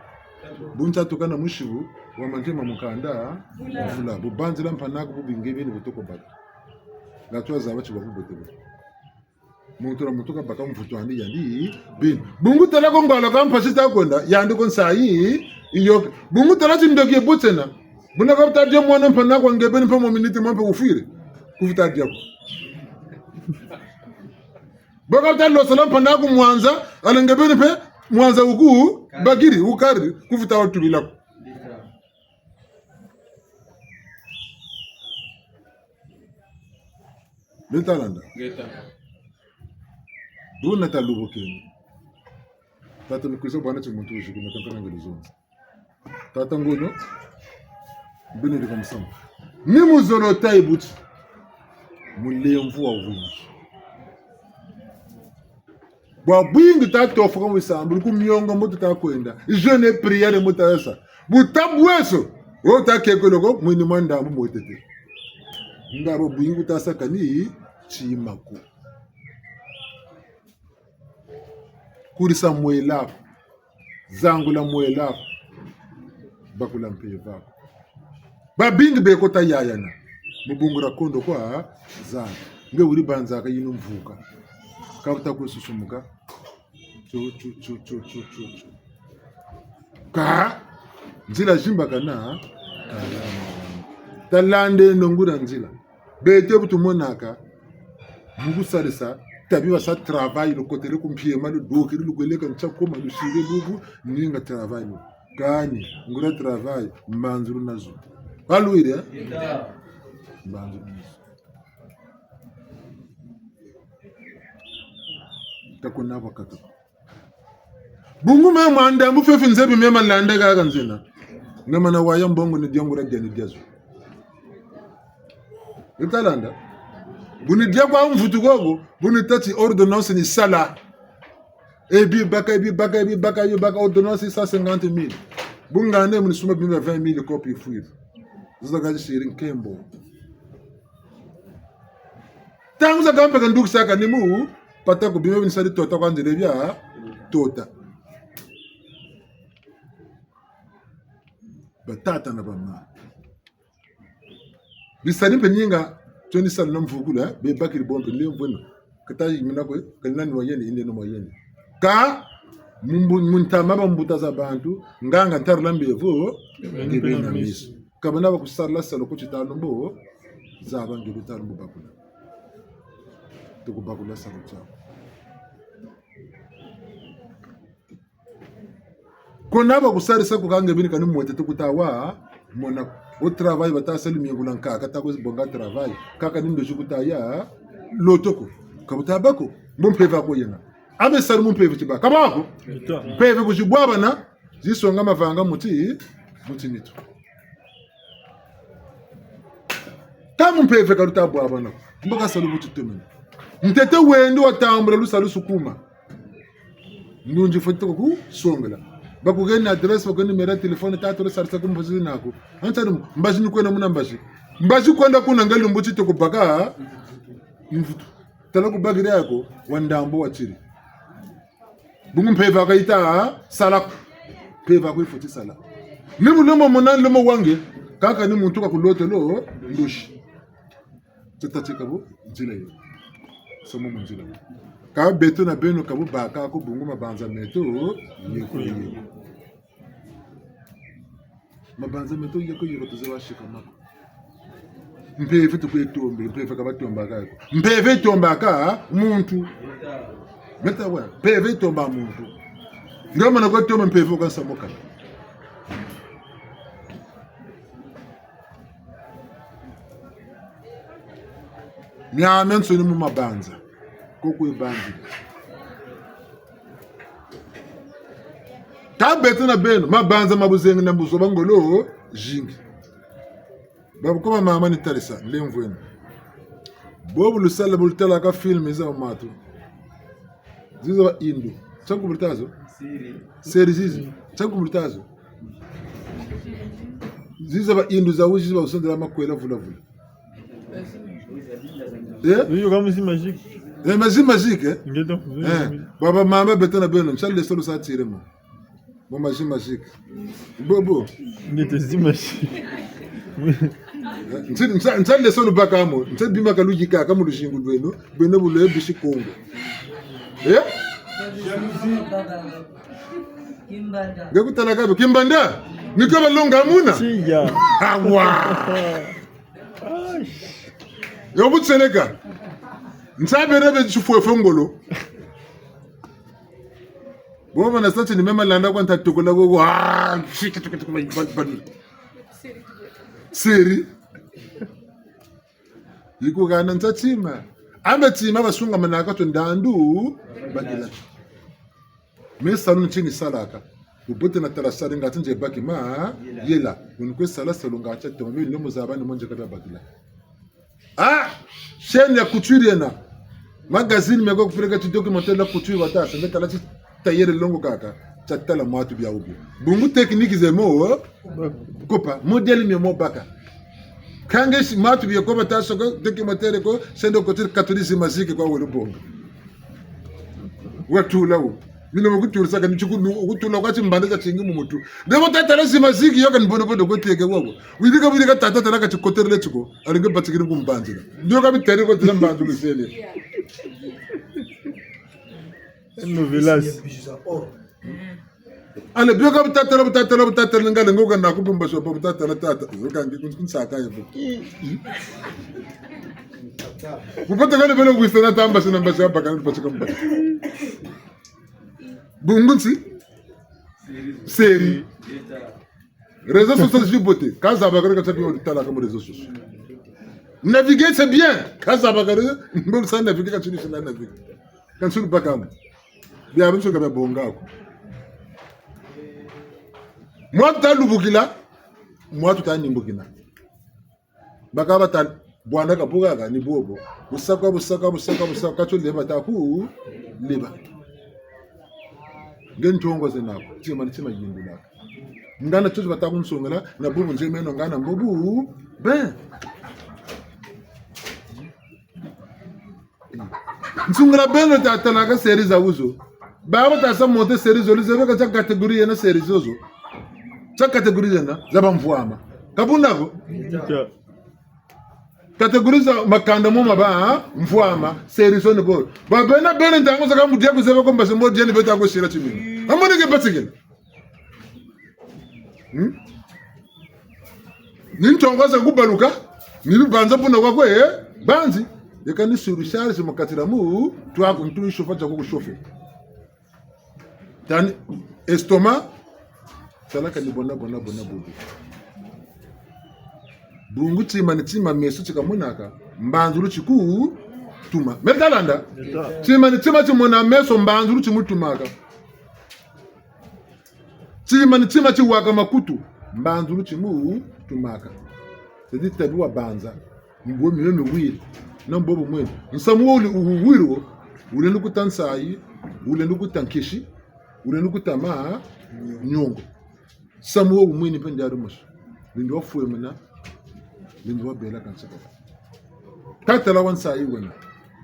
Bu nsa tuka na musibu wa mantema mu kanda. Vula. Bu banzila mpangi'aku bu bi nge beni bu toko baka. Nga twa zaba ti ba ku bote bo. Muntu na muntu kabaka mvutu andi yandi beni. Bungu tala ko ngwala ka mpasi ta kwenda, yandi ko nsayi, iyo. Bungu tala ti ndoki bu tsena. Buna ka bu ta dia mwana mpangi'aku wa nge beni mpe mu miniti mwa mpe wufwiri. Ku vutu dia ko. Bo ka bu ta losela mpangi'aku mwanza, ala nge beni mpe mwanza wuku bakiri, wukari, ku vutu wa tubila ko. Beno ta landa. Ngeta. Buna ta lubukeni. Tata, ni kwiza bwana ti muntu wuzi kuna kampana ngeli zonza. Tata Ngono, beno dika musamu. Ni muzolo tayi buti. Mulemvo wa wingi. Bwa bwingi ta tofoka mu bisambulu, ku miongo mbo tuta kwenda. Jeûne et prière mbo tuta sa. Bu ta bweso, wo ta kekolo ko, mwini mwa ndambu mwe tete. Nga bwa bwingi ku ta saka ni tima ko. Kurisa mwela ko. Zangula mwela ko. Bakula mpeve ko. Babingi beko ta yayana. Mu bungu dia kondo kwa zana. Nge weri banzaka yinu mvuka. Ka bu ta kwe susumuka. Tio, tio, tio. Ka nzila zimbakana. Talandeno nguria nzila. Beto bu tumonaka, mu kusarisa, tabi basa travail, lukotele ku mpiema, ludokele, lukweleka ntia koma, lusiri bubu, ninga travail lo. Kani, nguria travail, mbanzulu nazo. Ka lwiri, eh? Mbanzulu nazo. Ka kuna bwa kaka. Bungu me mwa ndambu fioti nzebi me malanda kaka nzena. Nge mana waya mbongo ni dia nguria dia ni dia zo. Beno ta landa. Bu ni dia kwa mvutu koko, bu ni tâ ti ordonnance ni sala. E bi baka, e bi baka, e bi baka, e bi baka, ordonnance cent cinquante mille. Bu ngane mu ni sumba bima vingt mille kopi fwiri. Zo za ka zisiri nkembo. Ntangu zakaka mpe ka ndukisaka ni mu pata ko, bima bi ni sari tota kwa nzila bia tota. Batata na bamama. Bisari mpe ninga, tio ni sala na mvukulu, eh? Be bakiri bo mpe nde mvweno. Ka ta yimina ko, ka ni nani wa yeni, inde no mwa yeni. Ka, mu mbu-, mu ntama bambuta za bantu, nganga ntarila mbevo, nge beni na meso. Ka bana ba kusarila salu ko ti ta lumbu, zaba nge beni ta lumbu bakula. Tuku bakula salu tiaku. Ko na ba kusarisa ko ka nge beni kani mwete tuku ta wa, mona, o travail bata sali mingula nkaka ta ko bonga travail, kaka ni ndozi ku ta ya, loto ko, ka bu ta bâ ko, mbo mpeve aku yena. Abe sari mu mpeve ti bâ, ka bâ ko? Mpeve ku zibwabana, zisonga mavanga muti, muti nitu. Ka mu mpeve ka luta bwabana ko. Mbo ka salu bu ti tomene. Ntete wendo watambula lusalusu kuma. Ndunzi fweti ko kusongela. Bakuheni adresse, bakuheni numéro ya téléphone, tata lusarisa ku mbazi naku. Ansa ni mbazi ni kwenda muna mbazi. Mbazi kwenda kuna nge lumbu ti toko baka mvutu. Tala ku bakiri ako, wa ndambu watiri. Bungu mpeve aku ka yita sala ko. Mpeve aku yifweti sala. Ni bu lomba mona lomba wa nge, kaka ni muntu ka kulotolo ndozi. Tata ti ka bu nzila yo. Somo mu nzila yo. Ka beto na beno ka bu baka ko bungu mabanza meto, yeko yeko. Mabanza meto yeko yeko tuzebi wa sikama ko. Mpeve tukwe tombe, mpeve ka batombaka ko. Mpeve yitombaka muntu. Meta wa, mpeve yitomba muntu. Nge mana kwe tomba mpeve wuka nsamu kani. Miamiansoni mu mabanza. Ko kwe banzila. Ka beto na beno, mabanza ma buzengi na buzoba ngolo zingi. Babu ko ba mama ni talisa, lemvweno. Bobu lusala bu lutalaka film za matu. Ziza ba indu. Tsanku bulitazo? Série zizi. Tsanku bulitazo? Ziza ba indu za wizi ba usendela makwela vula vula. Eh? Yo, comme si magique. Eh, magie magique, eh? Ngeto. Eh, baba mama beto na beno, nsale solo sa tirema. Mo magie magique. Bobo. Ngeto zi magique. Nsa, nsa, nsa leso lubaka mo. Nsa bima ka luyika ka mu luzingu lweno. Beno bu lwe bisi Kongo. Eh? Nge kutala kabe. Kimbanda. Ni ka balonga muna. Siya. Awa. Yo butseleka. Nsa bere be chifwefwe ngolo. Bo bana sa ti ni mema landa kwa nta tukula go, ah, shit, tuk, tuk, tuk, ba, ba, ba. Série. Yiku gana nta tima. Ambe tima basungamanaka to ndandu, bakila. Me salu ntini salaka. Bubote na tala sari ngati nze baki ma, yela. Unikwe sala salu ngati toma, me ndio muzaba ni mo nze kabia bakila. Ah, chaîne ya couture yena. Magazine me ko kupeleka ti documentaire la couture watasa, nge tala ti tailleur longokaka, tia tala mwatu bia wubio. Bungu technique ze mo, oh? Kopa, modèle mie mo baka. Kâ nge si mwatu bia ko batasa ko, documentaire ko, chaîne de couture katuli zi magie kwa wele bonga. Watula wo. Mina mu kutulisaka ni tikulu, kutula kwa timbanda tia tingi mu mutu. Ndebo tatala zi magie yo ka ni bono bono koteke wabo. Wilika wilika tata tala ka tikoterele tiko. Alinge batikiri ku mbanzila. Ndio ka bitari ko tila mbanzulu sele. Novelas. Ale bio ka butatala, butatala, butatala, ngale ngoka na kubumba so, butatala tata. Yoka ngi kun, kun saka yebo. Bupata kale bele wisa na tamba sina mbasi abaka na pachika mbasi. Bungu nti? Série. Réseaux sociaux zi bote. Ka zaba kare ka tabi wa tala ka mu réseaux sociaux. Naviguer, c'est bien. Ka zaba kare, mbo sa naviguer ka tini sina naviguer. Ka nsulu bakamu. Bia binso ka bia bonga ko. Mwatu ta lubukila, mwatu ta nimbukina. Baka bata bwana ka bukaka ni bobo. Busaka, busaka, busaka, busaka, katio leba ta ku, leba. Nge ntongo zena ko, tima ni tima yindulaka. Ngana tio bata kunsongela, na bubu nze meno ngana mbobu, ben. Nsungula beno tatalaka série za wuzo. Babo tasa monter série zo, luzebeka tia catégorie yena série zozo. Tia catégorie yena, za bamvwama. Ka buna ko? Tia. Catégorie za makanda mo ma ba, ha? Mvwama, série zo ni bo. Ba bena bena ntangu zakaka mu dia kuzeba ko mbasi mbo dia ni beta ko sila timinu. Amone ke batikina. Hmm? Ni ntongo za kubaluka, ni bibanza buna kwa kwe, eh? Banzi, yeka ni surcharge mu kati dia mu, twa ku ntu chauffer tia ku chauffer. Tani, estomac, talaka ni bona, bona, bona, bobo. Bungu tima ni tima meso ti kamonaka, mbanzulu ti kutuma. Meri talanda? Tima ni tima ti mona meso, mbanzulu ti mutumaka. Tima ni tima ti waka makutu, mbanzulu ti mutumaka. C'est-à-dire tabi wa banza, mbo mio miwiri, na mbo bu mwene. Nsamu wo wuli, wuwiri wo, wulendi kuta nsayi, wulendi kuta nkisi, wulendi kuta ma, niongo. Nsamu wo bu mwene mpe ndiari mosi. Lendi wa fwemena, lendi wa bela kansaka. Ka tala wa nsayi wena.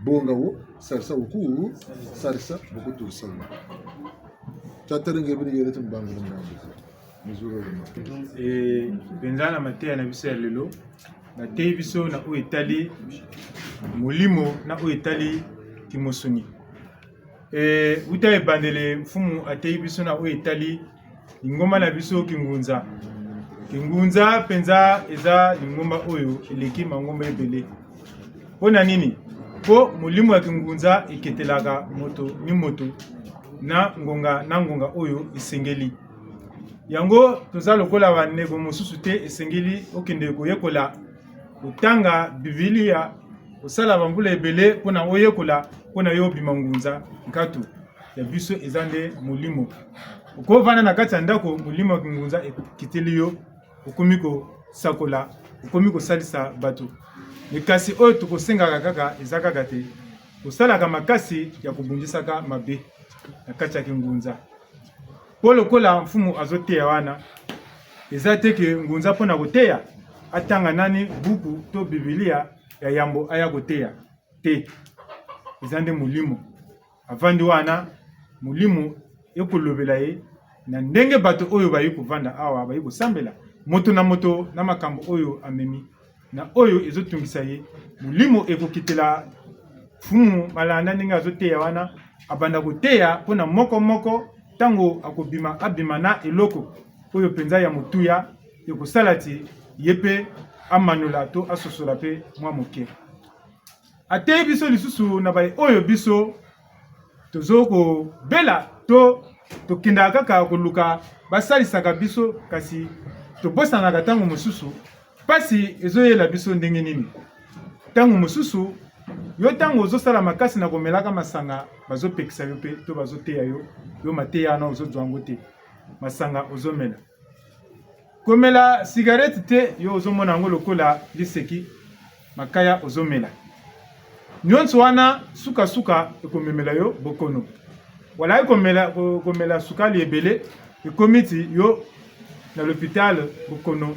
Bonga wo, sarisa wo ku, sarisa, bo ku turisa wo. Tia tari nge biri yele ti mbangu mbangu. Muzuru wo ma. Eh, mpenza na mateya na biso ya lelo, bateyi biso na oyo etali molimo, na oyo etali kimosuni. Eh, wuta ebandeli, Mfumu ateyi biso na oyo etali lingomba na biso kingunza. Kingunza mpenza eza lingomba oyo eleki mangomba ebele. Mpo na nini? Mpo molimo ya kingunza eketelaka moto ni moto na ngonga na ngonga oyo esengeli. Yango toza lokola bandeko mosusu te, esengeli okende koyekola, kotanga Biblia, kosala bambula ebele mpo na oyekola, mpo na yo obima ngunza. Nkatu ya biso eza nde molimo. Okovanda na kati ya ndako, molimo ya kingunza ekiteli yo, okomi kosakola, okomi kosalisa bato. Mais kasi oyo tokosengaka kaka, eza kaka te osalaka makasi ya kobundisaka mabe na kati ya kingunza. Po lokola mfumu azoteya wana, eza te ke ngunza mpo na koteya atanga nani buku to Biblia ya yambo aya koteya. Te. Eza nde molimo. Avandi wana, molimo ekolobela ye na ndenge bato oyo bayi kovanda awa, bayi kosambela. Moto na moto na makambo oyo amemi, na oyo ezotungisa ye. Molimo ekokitela mfumu Malanda ndenge azoteya wana, abanda koteya mpo na moko moko, ntango akobima, abima na eloko oyo mpenza ya motuya, ekosala ti ye mpe amanola to asosola mpe mwa moke. Ateyi biso lisusu na baye oyo biso tozokobela to tokendaka kaka koluka basalisaka biso, kasi tobosanaka ntango mosusu mpasi ezoyela biso ndenge nini. Ntango mosusu, yo ntango ozosala makasi na komelaka masanga, bazopekisa yo mpe to bazoteya yo, yo mateya wana ozozwa yango te. Masanga ozomela. Komela cigarette te, yo ozomona yango lokola liseki, makaya ozomela. Nyonso wana suka-suka ekomemela yo bokono. Wala komela, ko-, komela sukali ebele, ekomi ti yo na l'hôpital bokono,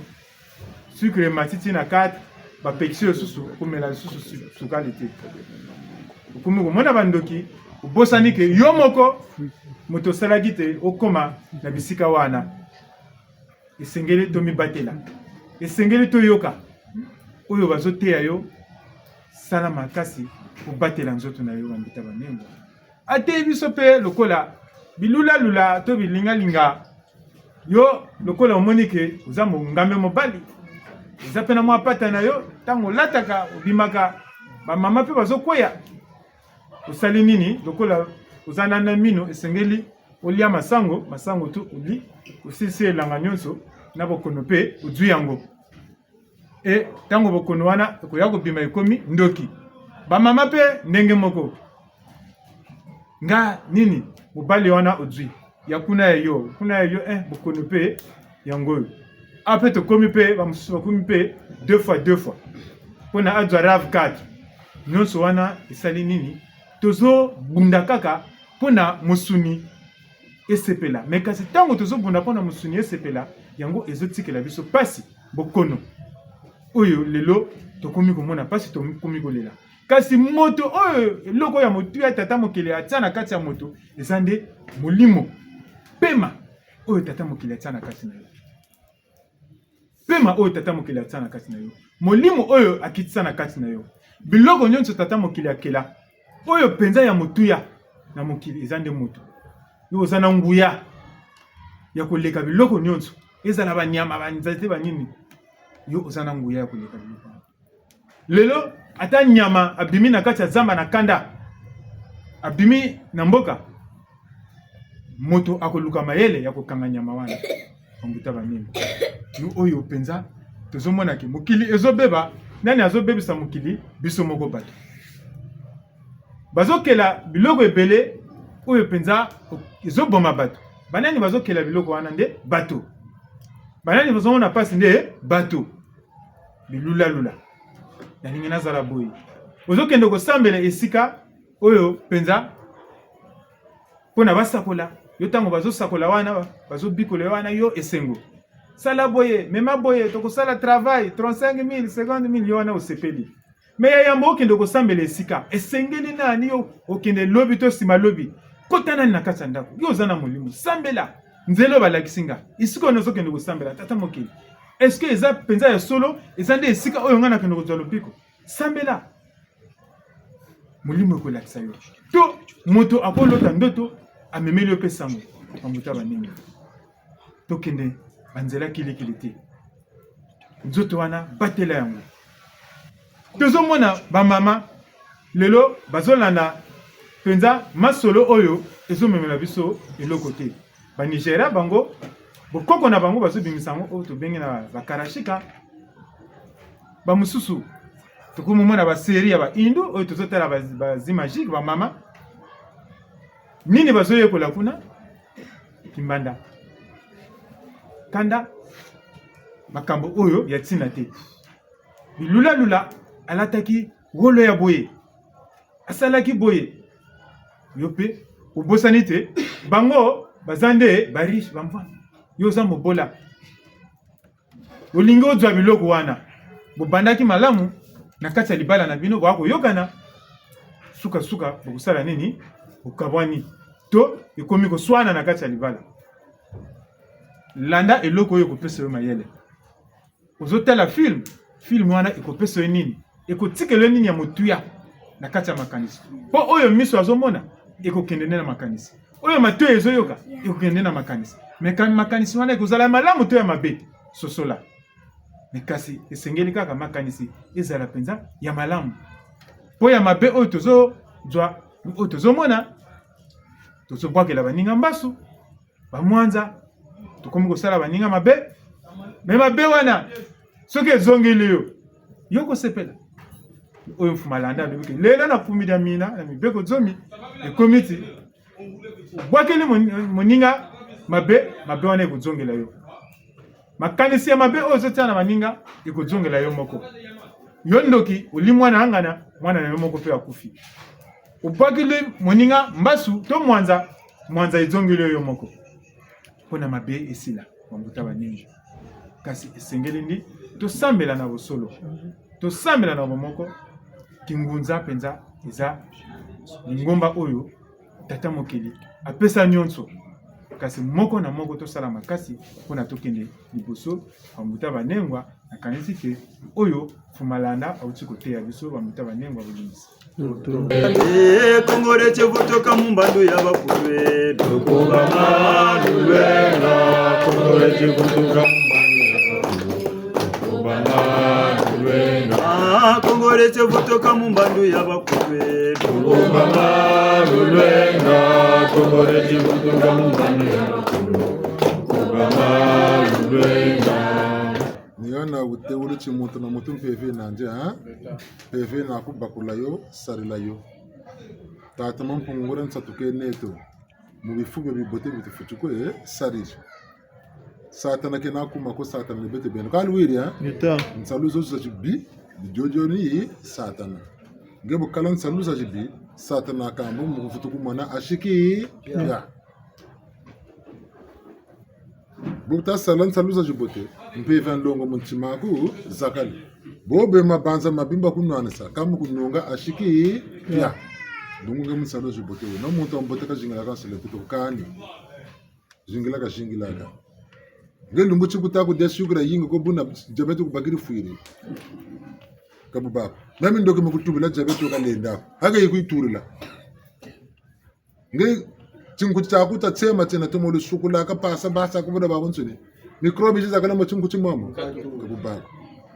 sucre matiti na kati, bapekisi yo lisusu, okomela lisusu su-, sukali te. Okomi komona bandoki, obosani ke yo moko moto osalaki te okoma na bisika wana. Esengeli tomibatela. Esengeli toyoka oyo bazoteya yo, sala makasi kobatela nzoto na yo, bambuta banengo. Ateyi biso mpe lokola bilulalula to bilingalinga. Yo lokola omoni ke oza mo-, ngambe mobali, eza mpe na mwa pata na yo, ntango olataka, obimaka, bamama mpe bazokweya. Osali nini? Lokola oza na, na mino, esengeli olia masango, masango tu oli, osilisi elanga nyonso, na bokono mpe ozwi yango. E, ntango bokono wana ekoya kobima ekomi ndoki. Bamama mpe ndenge moko. Nga nini? Mobali wana ozwi. Ya kuna ya yo, kuna ya yo, eh, bokono mpe yango oyo. Ape tokomi mpe, bamosusu bakomi mpe deux fois, deux fois. Mpo na azwa RAV quatre. Nyonso wana esali nini? Tozobunda kaka mpo na mosuni esepela. Mais kasi ntango tozobunda mpo na mosuni esepela, yango ezotikela biso mpasi, bokono. Oyo lelo tokomi komona mpasi, tokomi kolela. Kasi moto oyo, eloko ya motuya Tata Mokeli atia na kati ya moto, eza nde molimo. Pema oyo Tata Mokeli atia na kati na yo. Pema oyo Tata Mokeli atia na kati na yo. Molimo oyo akitisa na kati na yo. Biloko nyonso Tata Mokeli akela, oyo mpenza ya motuya na mokili, eza nde moto. Yo oza na nguya ya koleka biloko nyonso. Ezala banyama, banzete, banini. Yo oza na nguya ya koleka biloko wana. Lelo, ata nyama abimi na kati ya zamba na kanda, abimi na mboka, moto akoluka mayele ya kokanga nyama wana. Bambuta banene. Yo oyo mpenza, tozomona ke mokili ezobeba, nani azobebisa mokili? Biso moko bato. Bazokela biloko ebele oyo mpenza ezoboma bato. Banani bazokela biloko wana? Nde bato. Banani bazomona mpasi? Nde bato. Bilulalula. Nalingi nazala boye. Ozokende kosambela esika oyo mpenza mpo na basakola. Yo ntango bazosakola wana, bazobikola yo wana, yo esengo. Sala boye, mema boye, tokosala travail, trente-cinq mille, cinquante mille, yo wana osepeli. Mais ya yambo okende kosambela esika, esengeli nani yo okende lobi to nsima lobi? Kota nani na kati ya ndako? Yo oza na molimo, sambela. Nzela oyo balakisi nga, esika oyo nazokende kosambela, Tata Mokeli, est-ce que eza mpenza ya solo? Eza nde esika oyo ngai nakende kozwa lobiko? Sambela. Molimo ekolakisa yo. To moto akolota ndoto, amemeli yo mpe sango. Bambuta banene. Tokende banzela kilikili te. Nzoto wana, batela yango. Tozomona bamama lelo bazolanda mpenza masolo oyo ezomemela biso eloko te. Ba Nigeria, bango, bokoko na bango bazobimisa yango oyo tobengi na ba karashika. Bamosusu, tokomona ba série ya ba Hindu oyo tozotala, ba, ba zi magique, bamama. Nini bazoyekola kuna? Kimbanda. Kanda, makambo oyo ya ntina te. Bilula-lula, alataki wolo ya boye. Asalaki boye. Yo mpe, obosani te, bango baza nde ba riche, bamvwama. Yo oza mobola. Olingi ozwa biloko wana. Bobandaki malamu na kati ya libala na bino, bokoyokana. Suka-suka, bokosala nini? Bokabwani. To ekomi koswana na kati ya libala. Landa eloko oyo ekopesa yo mayele. Ozotala film, film wana ekopesa yo nini? Ekotikela yo nini ya motuya na kati ya makanisi? Mpo oyo miso azomona, ekokende nde na makanisi. Oyo matoyi ezoyoka, ekokende nde na makanisi. Mais ka makanisi wana ekozala ya malamu to ya mabe? Sosola. Mais kasi esengeli kaka makanisi ezala mpenza ya malamu. Mpo ya mabe oyo tozozwa, oyo tozomona, tozobwakela baninga mbasu, bamwanza, tokomi kosala baninga mabe. Mais mabe wana, soki ezongeli yo, yo okosepela? Oyo Mfumu Alanda alobi ke, lelo na kumi dia mina, na mibeko zomi, ekomi ti, obwakeli mon-, moninga mabe, mabe wana ekozongela yo. Makanisi ya mabe oyo ozotia na baninga, ekozongela yo moko. Yo ndoki, olie mwana ya ngana, mwana na yo moko mpe akufi. Obwakeli moninga mbasu to mwanza, mwanza ezongeli yo moko. Mpo na mabe esila, bambuta baninga. Kasi esengeli nde tosambela na bosolo. Tosambela na bomoko. Kingunza mpenza eza lingomba oyo Tata Mokeli apesa nyonso. Kasi moko na moko tosala makasi mpo na tokende liboso, bambuta banengwa. Nakanisi ke oyo Mfumu Alanda auti koteya biso, bambuta banengwa, bolimbisi. Eh, Kongo dia Kivutuka mu mbandu ya bakulu e. Tokubama lulwenga, Kongo dia Kivutuka mu mbandu ya bakulu. Tokubama lulwenga. Ah, Kongo dia Kivutuka mu mbandu ya bakulu e. Tokubama lulwenga, Kongo dia Kivutuka mu mbandu ya bakulu. Tokubama lulwenga. Ni hana wute wuli ti muntu na muntu mpeve nandi, ha? Mpeve na kubakula yo, sarila yo. Tata Mampungu nguria nsatu ke neto. Mu bifu bia bibote bi tufweti kwe, eh, sarila. Satana kena kuma ko, Satana ni beto beno. Ka luwiri, ha? Nsalu zozo za zibi, dio dio ni Satana. Nge bu kala nsalu za zibi, Satana kambu mu kufutu kumona ashiki, ya. Bu tasala nsalu za zibote, mpeve ya nlongo mu ntima aku zakali. Bobe mabanza mabi mba kunwanisa, ka mu kununga ashiki, ya. Bungu nge mu nsalu za zibote, wuna muntu wa mbote kazingilaka nsele kutu kani. Zingilaka, zingilaka. Nge lumbu ti kuta kudia sucre yingi ko buna diabète kubakiri fwiri. Ka bu ba ko. Meme ndoki mu kutubila diabète yo kalenda ko. Haka yi kuyiturila. Nge tinkuti tia kuta tsema tiena tomo lusukula ka pasa basa kubula babansoni. Microbe zi zakala mu tinkuti momo. Ka bu ba ko.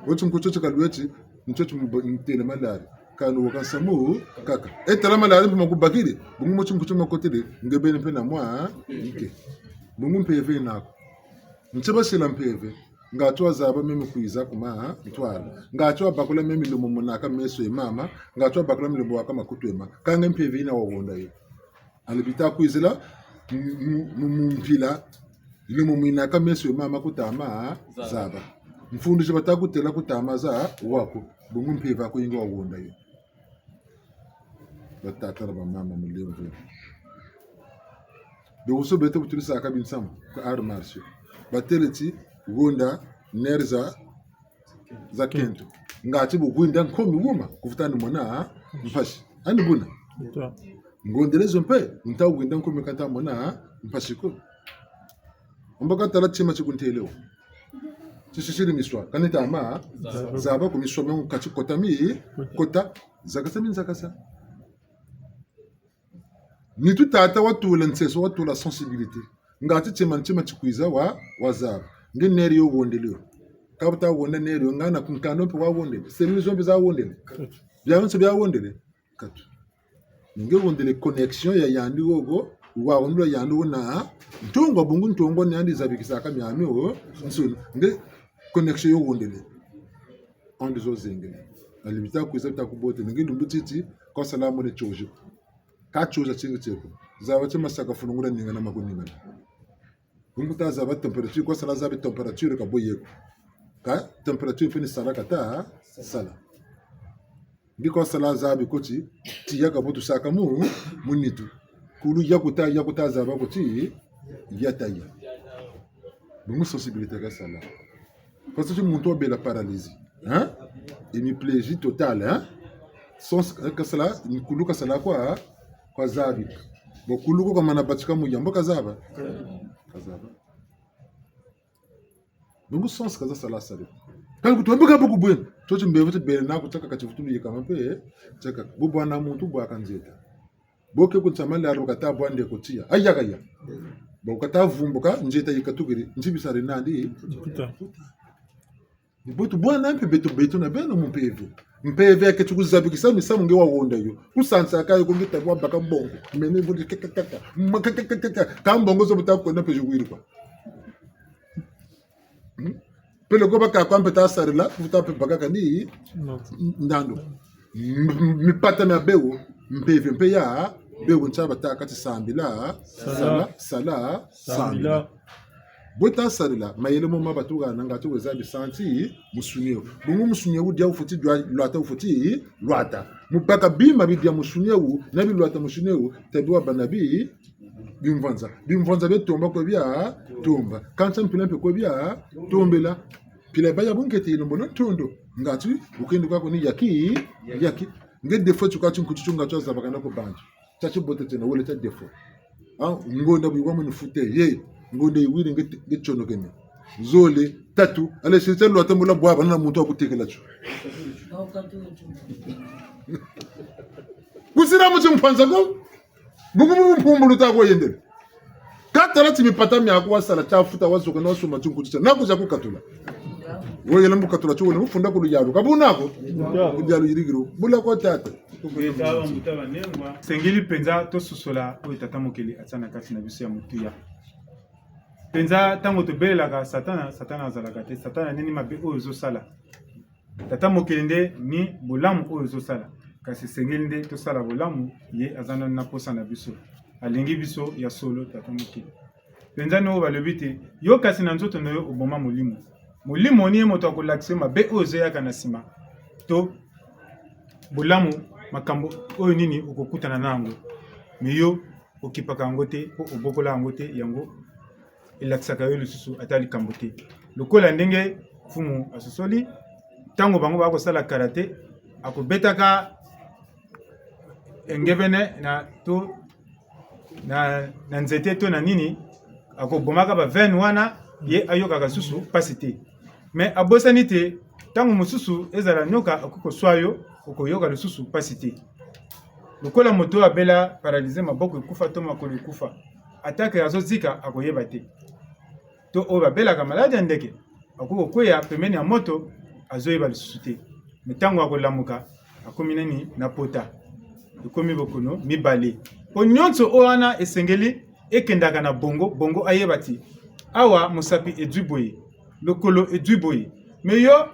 Wo tinkuti ti kalweti, ntsotsi mbo-, ntele malaria. Kani wo ka nsamu kaka. E tala malaria mpe ma kubakiri. Bungu mu tinkuti ma kotele, nge beni mpe na mwa, nke. Bungu mpeve naku. Nti basila mpeve. Ngatu wazaba meme kwiza ku ma ntwala. Ngatu wabakula meme lumbu monaka meso e mama. Ngatu wabakula meme lumbu waka makutu e ma. Kâ nge mpeve yina wahonda yo. Allez bita kwizila mu, mu, mu, mu mpila, lumbu mwinaka meso e mama kuta ma zaba. Mfundu zi bata kutela kuta ma zaba ko. Bungu mpeve aku yingi wahonda yo. Batata na bamama, mulemvo. Bonso beto bu tulisaka binsamu ku arts martiaux, batele ti honda nerfs za, za kento. Ngatu bu hwinda nkomi wuma, kuvutu ni mona mpasi. Ani buna? Ngondele zo mpe, nta hwinda nkomi ka nta mona mpasi ko. Mbo ka tala tima ti kuntele wo. Tisisiri miswa, kani ta ma zaba ko, miswa miangu kati kota mi, kota, zakasa mi zakasa. Nitu tata watula nseso, watula sensibilité. Ngatu tima, tima ti kwiza wa, wazaba. Nge nerf yo hondele yo. Ka buta honda nerf yo, ngana ku nkanda mpe wahondele. Cellules zo mpe zahondele. Biabionso biahondele. Katu. Nge hondele connexion ya yandi wowo, wahondele yandi wo na ntongo, bungu ntongo ni yandi zabikisaka miamiansoni. Nge connexion yo hondele. Onde zo zengele. Allez bita kwiza bita kubote. Nge lumbu titi, kwa salamu ne tiojo. Ka tiojo tingi tieko. Zaba ti masaka fulu nguria ningana ma kuningana. Bungu ta zaba température, ko sala zabi température ka bo ye ko. Ka température mpe ni sala kata sala. Mbi ko sala zabi ko ti, tiya ka bo tusaka mu, mu nitu. Kulu ya kuta, ya kuta zaba ko ti, ya ta ya. Bungu sensibilité ka sala. Parce que muntu wabela paralysé, hein? Hémiplégie totale, hein? Sens ka sala, kulu ka sala kwa, kwa zabi. Bon, kulu ko kamana batika mu yambo ka zaba. Ka zaba. Bungu sens ka za sala sala. Kani kutu wambi ka buku bwena. Tio ti mbevo ti bele naku tiaka kati vutulu yeka ma mpe, eh? Tiaka. Bu bwana muntu bwaka nzeta. Bo ke ku ntama lalo kata bwa nde ko tiya. Aya kaya. Bo kata vumbuka, nzeta yikatukiri. Nti bisari nandi? Mputa. Ni bo tu bwana mpe beto, beto na beno mu mpeve. Mpeve ya ke ti kuzabikisa misamu nge wahonda yo. Kusansa ka yo ko nge ta bwa baka mbongo. Mene vuli kakakaka. Makakakaka. Ka mbongo zo bu ta kwenda mpe ziwiri kwa. Hmm? Peleko baka kwa mpe ta sarila, ku ta mpe baka kani ndandu. M-, m-, mipata mia bewo, mpeve mpe ya bewo ntia batâka ti sambila, sala, sala, sambila. Bo ta sarila, mayele mo ma batuka na ngatu weza bisanti, musuni wo. Bungu musuni wo dia wufweti dia lwata wufweti lwata. Mu baka bima bidia musuni wo, na bilwata musuni wo, ta bi wabâ na bi, bimvwanza. Bimvwanza bia tomba kwe bia tomba. Kansi mpila mpe kwe bia tombela. Mpila baya bu nkete yilembolo ntondo. Ngatu, bu kende kwa ko ni yaki, yaki. Nge défaut tio ka ti nkuti tio ngatu wazabakana ko bantu. Tia tibote tiena, wele tia défaut. Ah, ngonda bu yi wa mweni fute, ye. Ngonda yiwiri nge, nge tionokene. Zole, tatu, ale siri tia lwata mbula bwabana na muntu wa kutekela tio. Kusira mu timpwanza ko. Bungu mu mpumbulu ta ko yendele. Ka tala ti mipata miaku wasala tia futa wazoka na wasumba tinkuti tia. Na kwiza kukatula. Wo yela mbo katula tio wele mbo funda ku luyalu. Ka buna ko? Ku luyalu yirikiri. Bula kwa tata. Esengeli mpenza tososola oyo Tata Mokeli atia na kati na biso ya motuya. Mpenza, ntango tobelelaka Satana, Satana azalaka te. Satana nini mabe oyo ezosala? Tata Mokeli nde ni bolamu oyo ezosala. Kasi esengeli nde tosala bolamu, ye aza nanu na mposa na biso. Alingi biso ya solo, Tata Mokeli. Mpenza ni oyo balobi te, yo kasi na nzoto na yo oboma molimo. Molimo ni ye moto akolakisa yo mabe oyo ezoyaka na nsima. To bolamu, makambo oyo nini okokutana na yango. Mais yo, okipaka yango te, mpo obokola yango te, yango elakisaka yo lisusu ata likambo te. Lokola ndenge Mfumu asosoli, ntango bango bakosala karate, akobetaka engebene na to na, na nzete to na nini, akobomaka ba veine wana, ye ayokaka lisusu mpasi te. Mais abosani te, ntango mosusu ezala nyoka akoki koswa yo, okoyoka lisusu mpasi te. Lokola moto oyo abela paralysie, maboko ekufa to makolo ekufa, ata ke azozika, akoyeba te. To oyo babelaka maladi ya ndeke, akoki kokweya pembeni ya moto, azoyeba lisusu te. Mais ntango akolamuka, akomi nani? Na pota. Ekomi bokono mibale. Mpo nyonso oyo wana esengeli ekendaka na bongo, bongo ayeba ti awa mosapi ezwi boye, lokolo ezwi boye. Mais yo,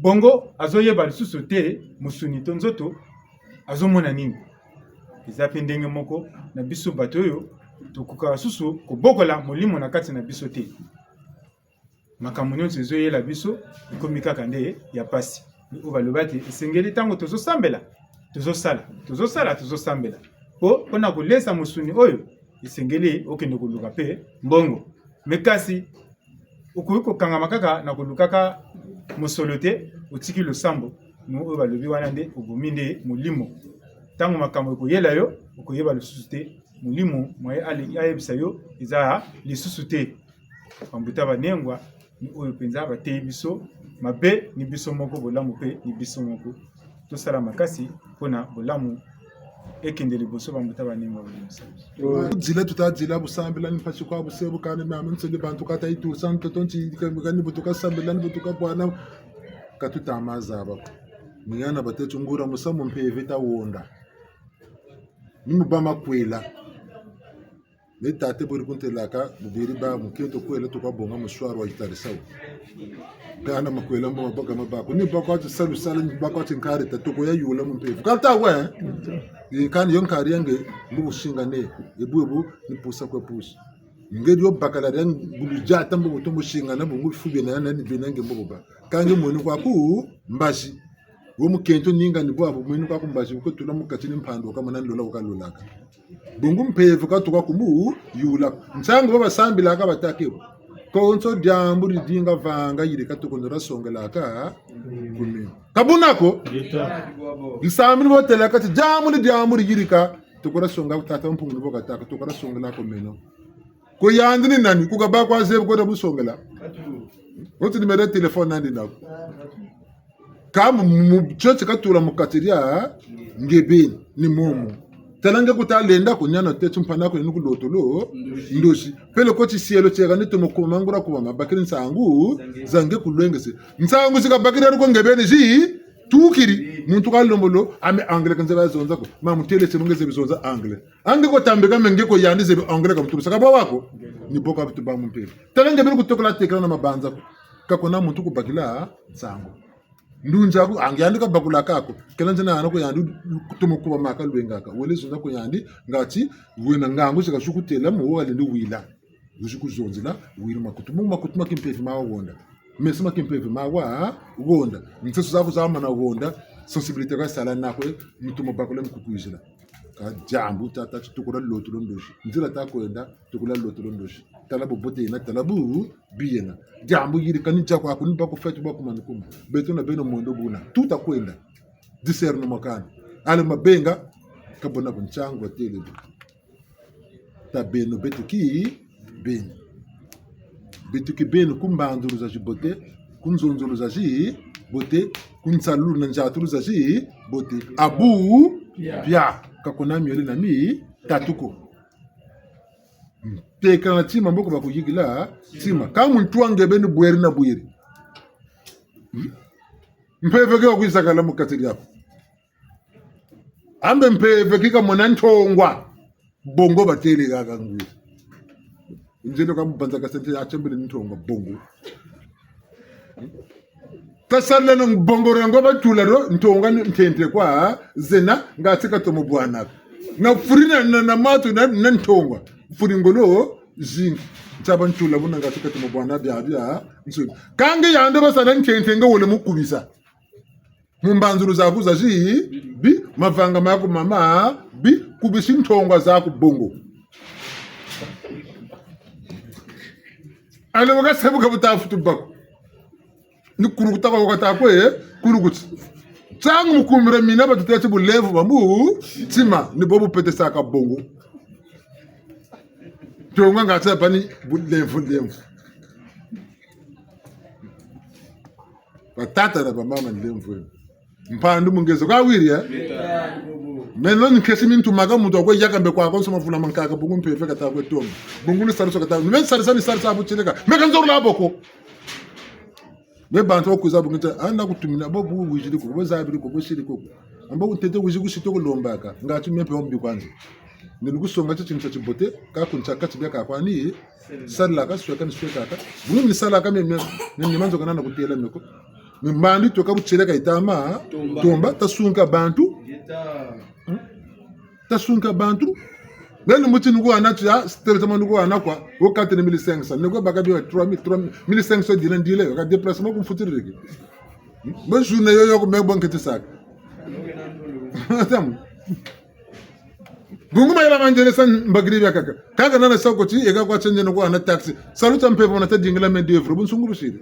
bongo azoyeba lisusu te mosuni to nzoto azomona nini. Eza mpe ndenge moko na biso bato oyo tokokaka lisusu kobokola molimo na kati na biso te. Makambo nyonso ezoyela biso, ekomi kaka nde ya mpasi. Oyo baloba te esengeli ntango tozosambela, tozosala, tozosala, tozosambela. Mpo, mpo na kolesa mosuni oyo, esengeli okende koluka mpe mbongo. Mais kasi, okoki kokangama kaka na kolukaka mosolo te, otiki losambo, mo oyo balobi wana nde obomi nde molimo. Ntango makambo ekoyela yo, okoyeba lisusu te, molimo moye ale-, ayebisa yo eza lisusu te. Bambuta banengwa, ni oyo mpenza bateyi biso, mabe ni biso moko, bolamu mpe ni biso moko. Tosala makasi mpo na bolamu ekende liboso, bambuta banengwa, bolimbisa biso. Dila tuta dila busambila ni mpasi kwa buse bukani mama nseli bantu kata itu santo tonti kani butuka sambila ni butuka bwana. Ka tuta ma zaba ko. Miyana bateti nguria musamu mpeve ta honda. Ni mu ba makwela. Me tata bweri kuntelaka, bubiri ba mukento kwela tuka bonga muswaru wa yitarisa wo. Kana makwela mbo mabaka mabako. Ni bako ati salu sala, ni bako ati nkari ta toko ya yula mu mpeve. Kata we, eh? Ni kani yo nkari ya nge, mbo businga ne, ebu ebu, ni pusa kwe pusa. Nge dio bakala dia ngulu diata mbo boto musingana, bungu bifu biena na ni biena nge mbo boba. Kâ nge mwene kwaku mbazi. Wo mukento ninga ni bwabu, mwene kwaku mbazi, bu katula mu kati ni mpandu, kamana lola, bu kalolaka. Bungu mpeve katuka kumu yula. Nsangu ba basambilaka batâ ke bo: konso diambu didinga vanga yirika toko ndora songelaka ku meno. Ka buna ko? Disambili bo telaka ti diambu ni diambu diyirika, toko ndora songa ku tata Mpungu ni bo katâka, toko ndora songela ku meno. Ko yandi ni nani? Ku kabâ kwa zebi ko da musongela. Wo ti numéro ya téléphone nandi nako. Kâ mu, mu, tio ti katula mu kati dia nge beni ni momo. Tala nge kuta lenda ko, niana teti mpana ko ni ku lotolo ndosi. Peleko tisielo tieka ni tomo kuma mangura kubama, bakiri nsangu za nge kulwengese. Nsangu zi kabakiri aru ko nge beni zi tukiri. Muntu ka lembolo, ame anglais ka nzebi zonza ko. Ma mutêle ti mu nge zebi zonza anglais. A nge ko tambika me nge ko yandi zebi anglais ka mutubu saka bwa wako. Ni bo ka butu ba mu mpeve. Tala nge beni kutokola tekela na mabanza ko. Ka kuna muntu kubakila nsangu. Ndunzi aku, a nge yandi kabakulaka ko. Kela nzena hana ko yandi kutomo kubama ka lwengaka. Wele zonza ko yandi, ngati, wena ngangu zi kazi kutêla mo, wo kalendi wila. Wizi kuzonzela, wiri makutu. Mu makutu ma kimpeve ma wahonda. Meso ma kimpeve ma wahonda. Nseso zaku zamana honda, sensibilité ka sala nako, mutu mabakula mukukwizila. Ka diambu tata ti tukula lotolo ndosi. Nzila ta kwenda, tukula lotolo ndosi. Tala bubote yena, tala bubi yena. Diambu yirika ni dia kwaku ni ba ku fête ba ku manu kuma. Beto na beno mwendo buna. Tuta kwenda. Discernement kani. Ale mabenga, ka bona ko nsangu watêle bo. Ta beno beto ki beno. Beto ki beno ku mbanzulu zazibote, ku nzonzolo zazibote, ku nsalulu na nziatulu zazibote. Abu, bia, ka kuna miole na mi, tatu ko. Tekana tima mboko bakuyikila, tima. Ka muntu wa nge beni bweri na bweri. Hmm? Mpeve ke wakwisakala mu kati diaku. Ambe mpeve ki kamona ntongwa. Bongo batêle kaka ngwiri. Nzeno ka mubanza ka sente a tiambele ntongwa bongo. Tasaleno bongo rengo batula ro, ntongwa ni ntente kwa, zena, ngati katomo bwanaka. Na furi na, na, na matu na, na ntongwa. Furi ngolo, zingi. Ntaba ntula buna ngati katomo bwana bia, bia, nsoni. Kâ nge yandi basala ntente nge wole mukubisa. Mu mbanzulu zaku zazibi, mavanga maku mamabi, kubisi ntongwa zaku bongo. Ale waka sebuka buta futu bako. Ni kulukuta kwa waka ta kwe, kulukuti. Ntangu mu kumira mina batutêle ti bulemvo bwa mutima, ni bo bupetesaka bongo. Ntonga ngati bani bulemvo, lemvo. Batata na bamama, nlemvo. Mpandu mu ngezo kwa wiri, eh? Meno ni nkesi mi ntumaka muntu wa kwe yaka mbe kwakonso mavula mankaka, bungu mpeve kata kwe tomba. Bungu ni sarisa kata, me sarisa ni sarisa bu tieleka. Me ka nzololo bo ko. Me bantu ba kwiza bu nge ti, a na kutumina, bo bu wiziri ko, bo zabiri ko, bo siri ko. Ambo ntete wizi ku site ku lombaka, ngati me mpe wa mbi kwa nze. Ni lukusonga ti tini tia tibote, ka ku ntia kati bia ka kwani, salaka, sweka ni swekaka. Buni ni salaka me, me, me, me manzo kana na kutêla me ko. Me mbandi toka bu tieleka yita ma, tomba, tasunka bantu. Hmm? Tasunka bantu. Nani muti nuku hana tia, traitement nuku hana kwa, wo kati ni mille cinq cents. Nuku baka bia trois mille, trois mille, mille cinq cents dina ndile, ka déplacement ku mfutiririki. Hmm? Bo journée yo yo ko me bo nketi saka. Tamu. Bungu mayela ma nzele sa mbakiri biakaka. Kaka nana sa ko ti, eka kwa tienze nuku hana taxi. Salu tia mpeve wuna ta dingila main d'œuvre, bunsungu busiri.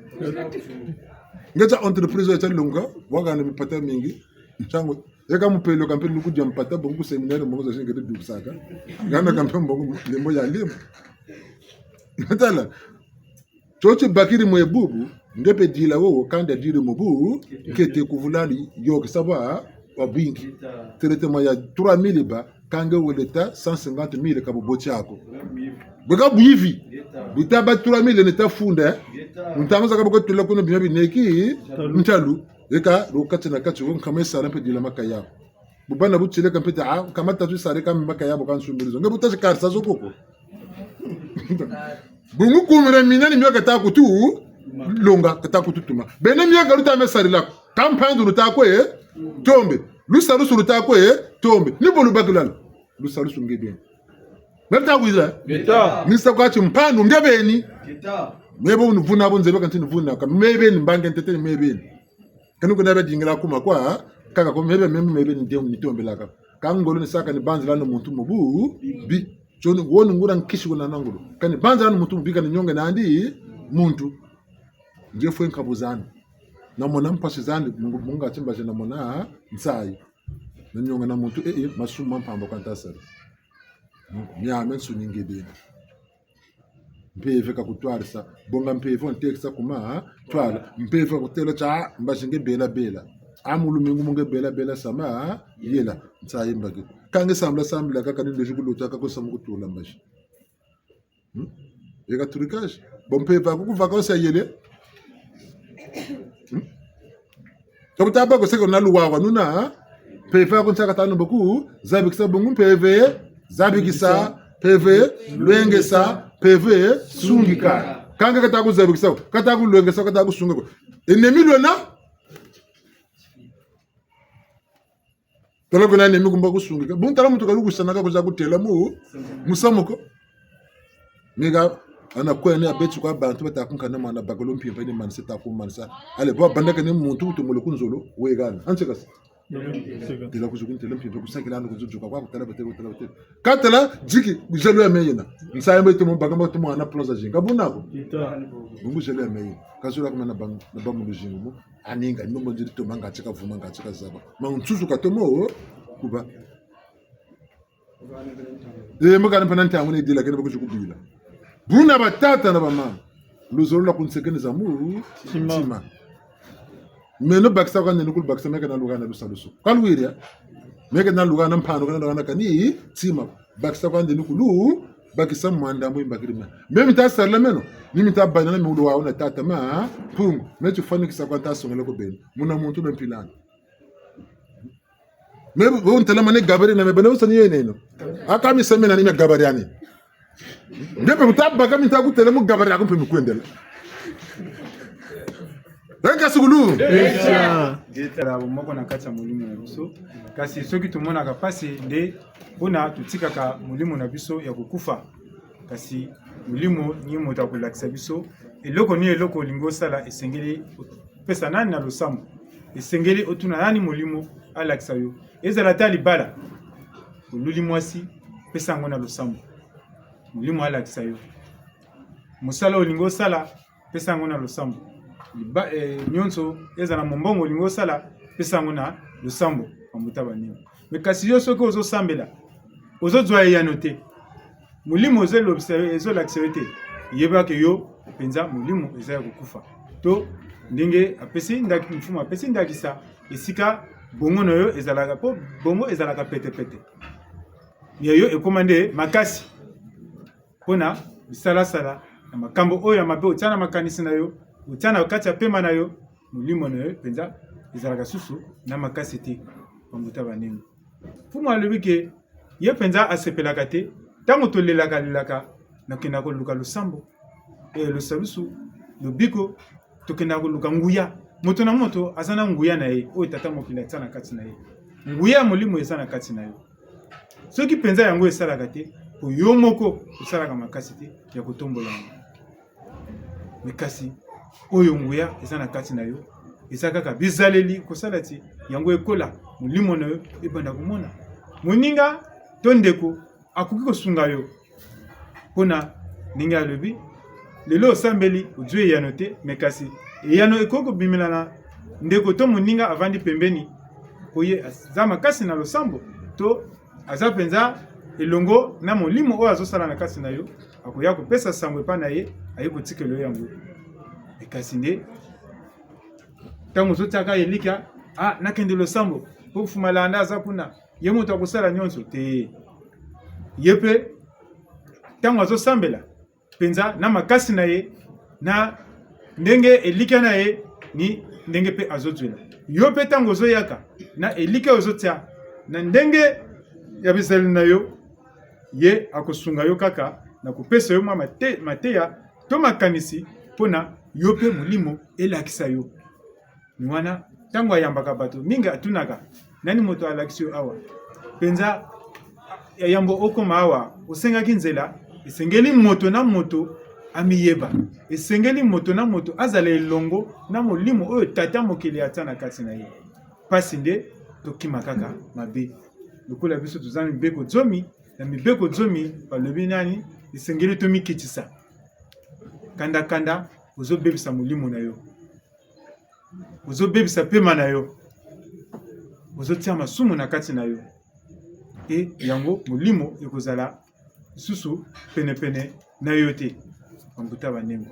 Nge tia entreprise tia lunga, waka na mipata mingi. Nsangu, eka mupelo ka mpe lukudia mpata, bungu ku séminaire, mbongo za zingi dukisaka. Ngana ka mpe mbongo, lembo ya lembo. Tala. Tio tibakiri mwe bubu, nge mpe dila wowo, kanda diri mu bu, nkete kuvulani, yôkesa bwa, bwabwingi. Traitement ya trois mille ba, kâ nge wele ta cent cinquante mille ka bubote ako. Bwe ka bwivi, bu ta bâ trois mille ni ta funda, eh? Mu ntangu zakaka bu katula kuna bima bineki, ntalu, eka, lo kati na kati, wo nkama yisala mpe dila makaya. Bu bana bu tieleka mpe ta, ah, nkama tatu yisala ka makaya bo ka nsumbiri zo. Nge bu ta si karisa zo koko. Bungu kumira mina ni mio kata kutu longa, kata kutu tuma. Beno mio ka luta me sarila ko. Kâ mpandu luta kwe, eh, tombe. Lusalusu luta kwe, eh, tombe. Ni bo lubakilalo. Lusalusu nge beni. Meta wiza. Meta. Misa kwa ti mpanu nge beni. Meta. Me bo nivuna bo nzebi ka nti nivuna ka. Me beni mbangi ntete ni me beni. Kani kuna ba dingila kuma kwa, kaka ko me be, me, me beni nde nitombelaka. Ka ngolo nisaka ni banzila na muntu mubu, bi. Tio ni wo ni nguria nkisi kuna na ngolo. Kani banzila na muntu mubi kani nionga nandi muntu. Nge fwe nkabu zandi. Namona mpasi zandi, mungu, munga ti mbazi namona nsayi. Na nionga na muntu, eh, eh, masumu ma mpamba kwa nta sala. Miame nsuni nge beni. Mpeve ka kutwarisa. Bonga mpeve ontekisa kuma, ha? Twala. Mpeve ka kutêla tia, mbazi nge bela bela. A mu lumingu mu nge bela bela sama, ha? Yela. Nsayi mbaki. Ka nge sambila sambila kaka ni ndozi ku luta kaka samu ku tula mbazi. Hmm? Eka trucage. Bon, mpeve aku kuvaka osa yele. Hmm? Ka buta bako seke na luwawa nuna, ha? Mpeve aku nsaka tanu boku, zabikisa bungu mpeve, zabikisa, mpeve, lwengesa, mpeve, sungika. Ka nge kata ku zabikisa, kata ku lwengesa, kata ku sunga ko. Ennemi lwena? Tala kuna ennemi kumba ku sungika. Bungu tala muntu ka lukusanaka kuza kutêla mu, musamu ko. Mega, ana kwene abeti kwa bantu bata kunkana mwana bakolo mpimpa ni manisa ta ku manisa. Ale, bo bandaka ni muntu utumule ku nzolo, wegana. Anse kasi. Têla kuzu kuntêla mpimpa kusakila anu kuzu djuka kwa kutala batêla, kutala batêla. Ka tala, djiki, jaloux ya me yena. Nsayi mbe tumu baka mbe tumu ana plan za zinga. Buna ko. Bungu jaloux ya me yena. Ka zula kuma na ba, na ba mu luzingu mu. Aninga, ni mbo nziri toma nga ti kavuma, nga ti kazaba. Ma nsusu katomo, kuba. Eh, mbo kani mpe na ntangu ni dila, kena bakuzi kubila. Buna batata na bamama. Luzolo lwa kunsekeni za mu, tima. Tima. Meno bakisa kwa ndeni kulu bakisa meke na lugana lusalusu. Ka lwiri, eh? Meke na lugana mpano, kena lugana kani, tima. Bakisa kwa ndeni kulu, bakisa mwanda mbo imbakiri me. Me mi ta sarila meno, ni mi ta bana na miulu wawu na tata ma, Mpungu. Me tifwanikisa kwa nta songela ko beni. Muna muntu na mpilana. Me bu ntala mane gabari na me bana usani yeneno. Aka mi semena ni me gabari ani. Nge mpe bu ta baka mi ta kutêla mu gabari aku mpe mi kwendela. Eka sukulu. Nge tala bomoko na kati ya molimo na biso. Kasi soki tomonaka mpasi nde buna totikaka molimo na biso ya kokufa. Kasi molimo ni moto akolakisa biso eloko ni eloko olingi osala esengeli opesa nani na losambo. Esengeli otuna nani molimo alakisa yo. Ezala ata libala, oluli mwasi, pesa yango na losambo. Molimo alakisa yo. Mosala olingi osala, pesa yango na losambo. Liba-, eh, nyonso, ezala mombongo olingi osala, pesa yango na losambo, bambuta baninga. Mais kasi yo soki ozosambela, ozozwa eyano te. Molimo ezolobisa yo, ezolakisa yo te. Yeba ke yo mpenza molimo eza ya kokufa. To ndenge apesi ndaki-, mfumu apesi ndakisa, esika bongo na yo ezalaka, mpo bongo ezalaka petepete. Ya yo ekoma nde makasi. Mpo na bisalasala na makambo oyo ya mabe otia na makanisi na yo, otia na kati ya pema na yo, molimo na yo mpenza ezalaka susu na makasi te, bambuta baninga. Mfumu alobi ke ye mpenza asepelaka te ntango tolelaka lelaka na kenda koluka losambo, eh, losalusu, lobiko, tokenda koluka nguya. Moto na moto aza na nguya na ye, oyo tata mokili atia na kati na ye. Nguya ya molimo eza na kati na yo. Soki mpenza yango esalaka te, mpo yo moko osalaka makasi te ya kotombola yango. Mais kasi, oyo nguya eza na kati na yo, eza kaka bizaleli kosala ti yango ekola, molimo na yo ebanda komona. Moninga to ndeko akoki kosunga yo. Mpo na ndenge alobi, lelo osambeli, ozwi eyano te, mais kasi eyano ekoki kobimela na ndeko to moninga avandi pembeni, mpo ye aza makasi na losambo, to aza mpenza elongo na molimo oyo azosala na kati na yo, akoya kopesa sango epai na ye, aye kotikela yo yango. E kasi nde, ntango ozotiaka elikya, ah, nakende losambo, mpo Mfumu Malanda aza kuna, ye moto akosala nyonso te. Ye mpe, ntango azosambela, mpenza na makasi na ye, na ndenge elikya na ye, ni ndenge mpe azozwela. Yo mpe ntango ozoyaka, na elikya ozotia, na ndenge ya bizaleli na yo, ye akosunga yo kaka na kopesa yo mwa mate-, mateya to makanisi mpo na yo mpe molimo elakisa yo. Ni wana, ntango ayambaka bato, mingi atunaka: "Nani moto alakisi yo awa?" Mpenza, Ya yambo okoma awa, osengaki nzela, esengeli moto na moto amiyeba. Esengeli moto na moto azala elongo na molimo oyo Tata Mokeli atia na kati na ye. Mpasi nde tokima kaka mabe. Lokola biso toza na mibeko zomi, na mibeko zomi balobi nani? Esengeli tomikitisa. Kanda kanda, ozobebisa molimo na yo. Ozobebisa pema na yo. Ozotia masumu na kati na yo. E yango molimo ekozala lisusu penepene na yo te. Bambuta banengo.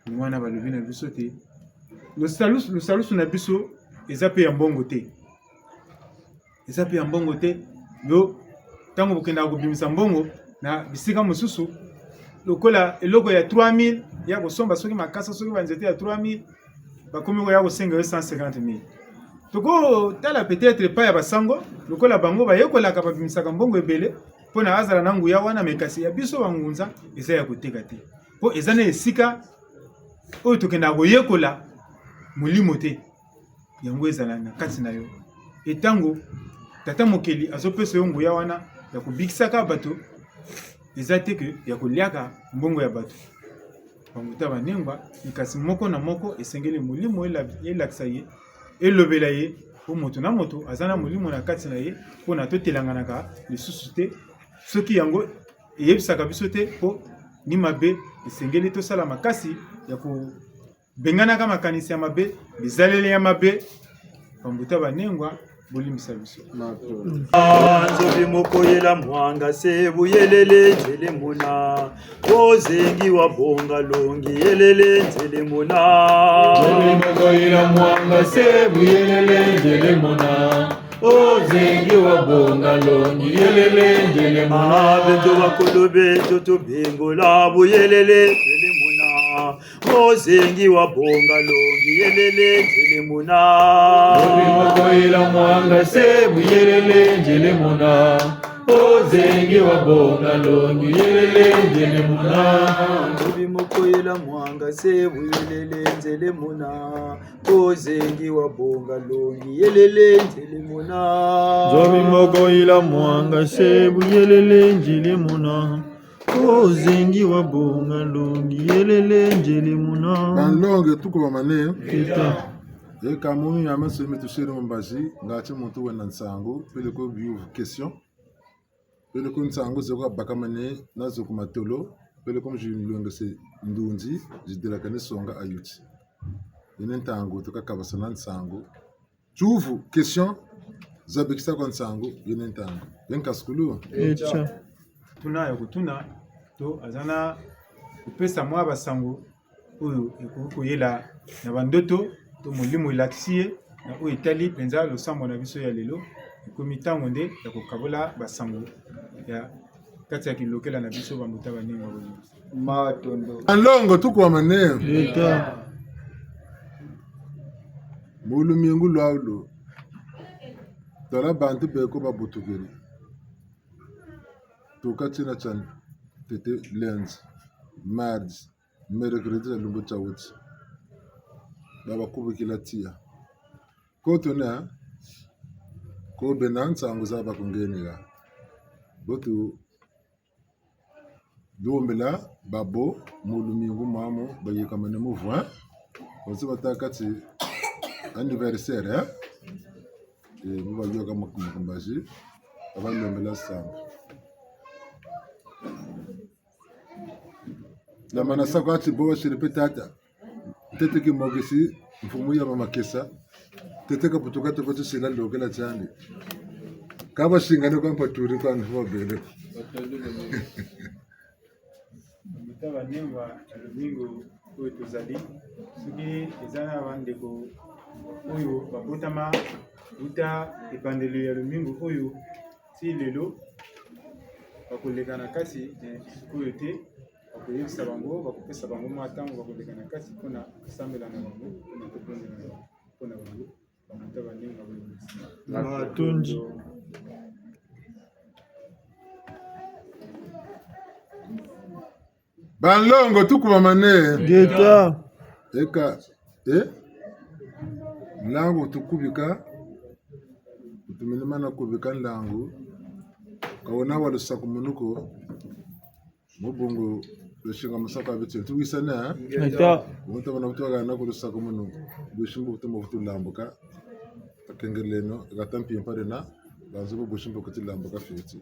Ni wana balobi na biso te. Lusalusu, lusalusu na biso eza mpe ya mbongo te. Eza mpe ya mbongo te. Yo, ntango bokendaka kobimisa mbongo na bisika mosusu, lokola eloko ya trois mille, ya kosomba soki makasa, soki banzete ya trois mille, bakomi koya kosenga yo cent cinquante mille. Tokotala peut-être epai ya basango, lokola bango bayekolaka, babimisaka mbongo ebele, mpo na azala na nguya wana, mais kasi ya biso bangunza eza ya koteka te. Mpo eza na esika oyo tokendaka koyekola molimo te. Yango ezala na kati na yo. E ntango Tata Mokeli azopesa yo nguya wana ya kobikisaka bato, eza te ke ya koliaka mbongo ya bato. Bambuta banengwa, ni kasi moko na moko esengeli molimo ela-, elakisa ye, elobela ye, mpo moto na moto aza na molimo na kati na ye, mpo na totelanganaka lisusu te. Soki yango eyebisaka biso te, mpo ni mabe, esengeli tosala makasi ya ko- benganaka makanisi ya mabe, bizaleli ya mabe. Bambuta banengwa, bolimbisa biso. Nzobi moko yela mwanga se buyelele nzele mona. Ozengi wa bonga longi yelele nzele mona. Nzobi moko yela mwanga se buyelele nzele mona. Ozengi wa bonga longi yelele nzele mona. Ah, beto bakolo beto tobengola buyelele nzele mona. Ozengi wa bonga longi yelele nzele mona. Nzobi moko yela mwanga se buyelele nzele mona. Ozengi wa bonga longi yelele nzele mona. Nzobi moko yela mwanga se buyelele nzele mona. Ozengi wa bonga longi yelele nzele mona. Nzobi moko yela mwanga se buyelele nzele mona. Ozengi wa bonga longi yelele nzele mona. Banlongo tuku bamane. Ingeta. Eka munu ya maso mi tusiri mu mbazi, ngati muntu wena nsangu, peleko biyuvu, question. Peleko nsangu zeko bakamane nazo ku matolo, peleko mu zilongese ndunzi, zidelakane songa ayuti. Yena ntangu tuka kabasana nsangu. Tiyuvu, question, zabikisa kwa nsangu, yena ntangu. Ye nkasukulu? Ingeta. Tuna ya kutuna, to aza na kupesa mwa basangu oyo ekoki koyela na bandoto, to molimo elakisi ye, na oyo etali mpenza losambo na biso ya lelo, ekomi ntango nde ya kokabola basangu ya kati ya kilokela na biso, bambuta banengwa. Matondo. Banlongo tuku bamane. Ingeta. Mu lumingu lwawu, tala bantu beko babutukiri. Tuka tina tia ntete lundi, mardi, mercredi na lumbu tia wuti. Babakubikila tiya. Ko tuna, ko bena nsangu za bakungeneka. Bo tulombela babo mu lumingu mwamu, bayekamane mu vwa. Bonso batâka ti anniversaire, eh? Eh, bo bayoka mu, mu mbazi, babalombela nsangu. Na mana sa kwa ti bo basiri mpe tata. Ntete kimokisi, mfumu ya bamakesa. Ntete kabutuka toko tusila lokela tiandi. Ka basingane kwa mpaturi kwa nfu babele. Bambuta banengwa, ya lumingu oyo tozali, soki eza na bandeko oyo babotama uta ebandeli ya lumingu oyo, ti lelo, bakoleka na kati, eh, sikoyo te, bakoyebisa bango, bakopesa bango mwa ntango, bakoleka na kati mpo na kosambela na bango, mpo na kobondela na bango, mpo na bango. Bambuta banengwa, bambuta. Matondo. Banlongo tuku bamane. Ingeta. Eka, eh? Nlangu tukubika, tumene mana kubika nlangu. Ka wena wa lusakumunu ko, mu bungu lusinga musaku wa bitini. Tuwisane, eh? Ngeta. Muntu wena wutu wahana ko lusakumunu, lusinga wutu mu vutu lambuka. Akengeleno, hata mpimpa dina, banza bu lusinga wutu lambuka fioti.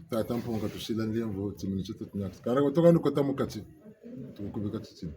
Tata Mpungu katusila nlemvo, timinu tieto tinyati. Kala ko toka ni kota mu kati. Tukubika titini.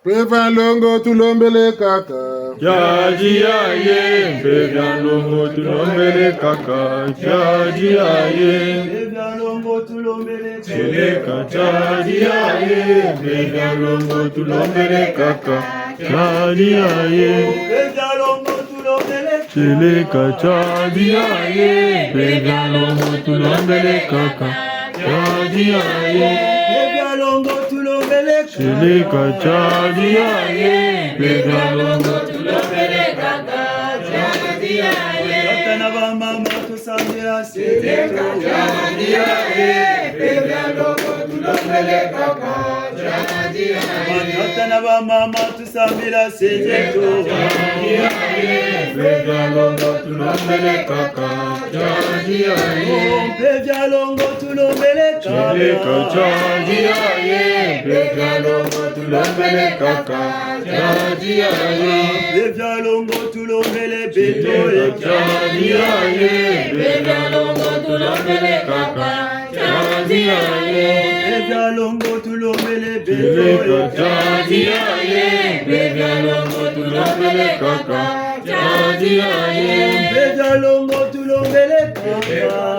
Mpeve ya nlongo tulombele kaka. Tiari aye, mpeve ya nlongo tulombele kaka. Tiari aye. Mpeve ya nlongo tulombele. Tieleka tiari aye, mpeve ya nlongo tulombele kaka. Tiari aye. Mpeve ya nlongo tulombele. Tieleka tiari aye, mpeve ya nlongo tulombele kaka. Tiari aye. Mpeve ya nlongo tulombele. Tieleka tiari aye, mpeve ya nlongo tulombele kaka. Tiari aye. Tata na bamama, tusambila se. Tieleka tiari aye, mpeve ya nlongo tulombele kaka. Tiari aye. Batata na bamama, tusambila se. Tieleka tiari aye, mpeve ya nlongo tulombele kaka. Tiari aye. Oh, mpeve ya nlongo tulombele kaka. Tieleka tiari aye, mpeve ya nlongo tulombele kaka. Tiari aye. Mpeve ya nlongo tulombele beto. Tieleka tiari aye, mpeve ya nlongo tulombele kaka. Tiari aye. Mpeve ya nlongo tulombele beto. Tieleka tiari aye, mpeve ya nlongo tulombele kaka. Tiari aye. Mpeve ya nlongo tulombele kaka.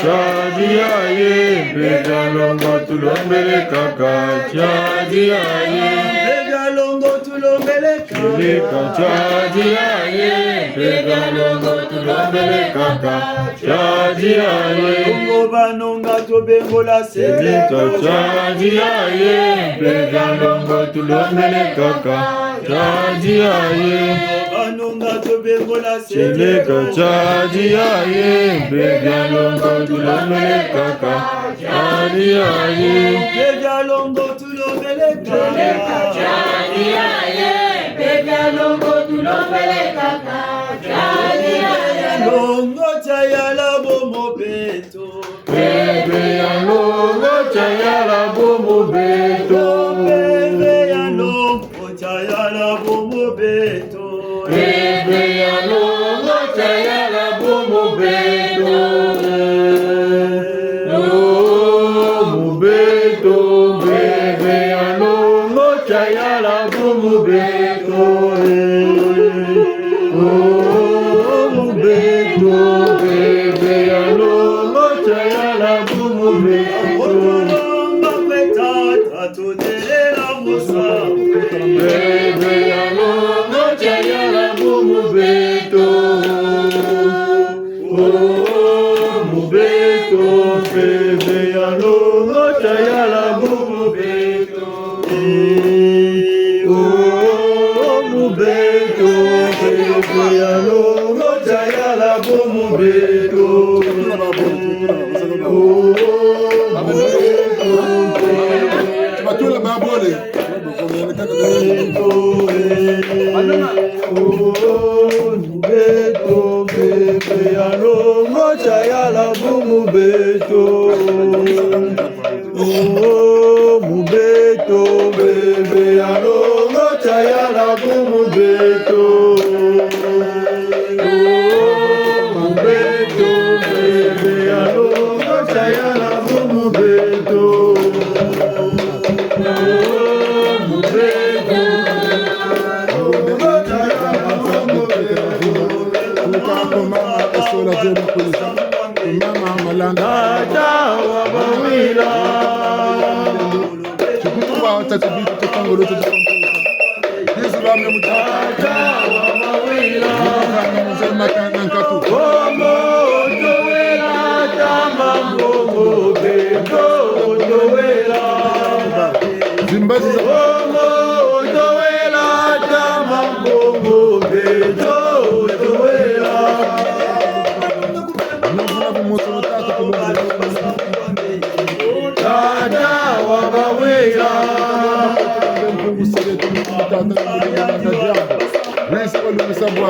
Tiari aye, mpeve ya nlongo tulombele kaka. Tiari aye. Mpeve ya nlongo tulombele kaka. Tieleka tiari aye, mpeve ya nlongo tulombele kaka. Tiari aye. Bongo banonga tobengola se. Tieleka tiari aye, mpeve ya nlongo tulombele kaka. Tiari aye. Banonga tobengola se. Tieleka tiari aye, mpeve ya nlongo tulombele kaka. Tiari aye. Mpeve ya nlongo tulombele kaka. Tiari aye, mpeve ya nlongo tulombele kaka. Tiari aye. Nlongo tiari aye la bomo beto. Mpeve ya nlongo tiari aye la bomo beto. Mpeve ya nlongo tiari aye la bomo beto. Mpeve ya nlongo tiari aye la bomo beto. Oh, mu beto, mpeve ya nlongo tiari aye la bomo beto. Oh, mu beto, mpeve ya nlongo tiari aye la bomo beto. Otulonga kwe tata, tudelela musa. Mpeve ya nlongo tiari aye la bomo beto. Oh, mu beto, mpeve ya nlongo tiari aye la bomo beto. Oh, mu beto, mpeve ya nlongo tiari aye la bomo beto. Oh, mu beto, mpeve. Batula babole. Oh, mu beto, mpeve ya nlongo tiari aye la bomo beto. Oh, mu beto, mpeve ya nlongo tiari aye la bomo beto. Oh, mu beto, mpeve ya nlongo tiari aye la bomo beto. Tata wa Bawila. Tikutuba tati bitu tutangolo tutukampuza. Yesu ba mwe mutata. Tata wa Bawila. Mutata mzee Makanga Nkatu. Omo towela tama mbongo beto towela. Zimbazi za. Omo towela tama mbongo beto towela. Nuvula bumoso tata kulomba. Tata wa Bawila. Tata wa Bawila.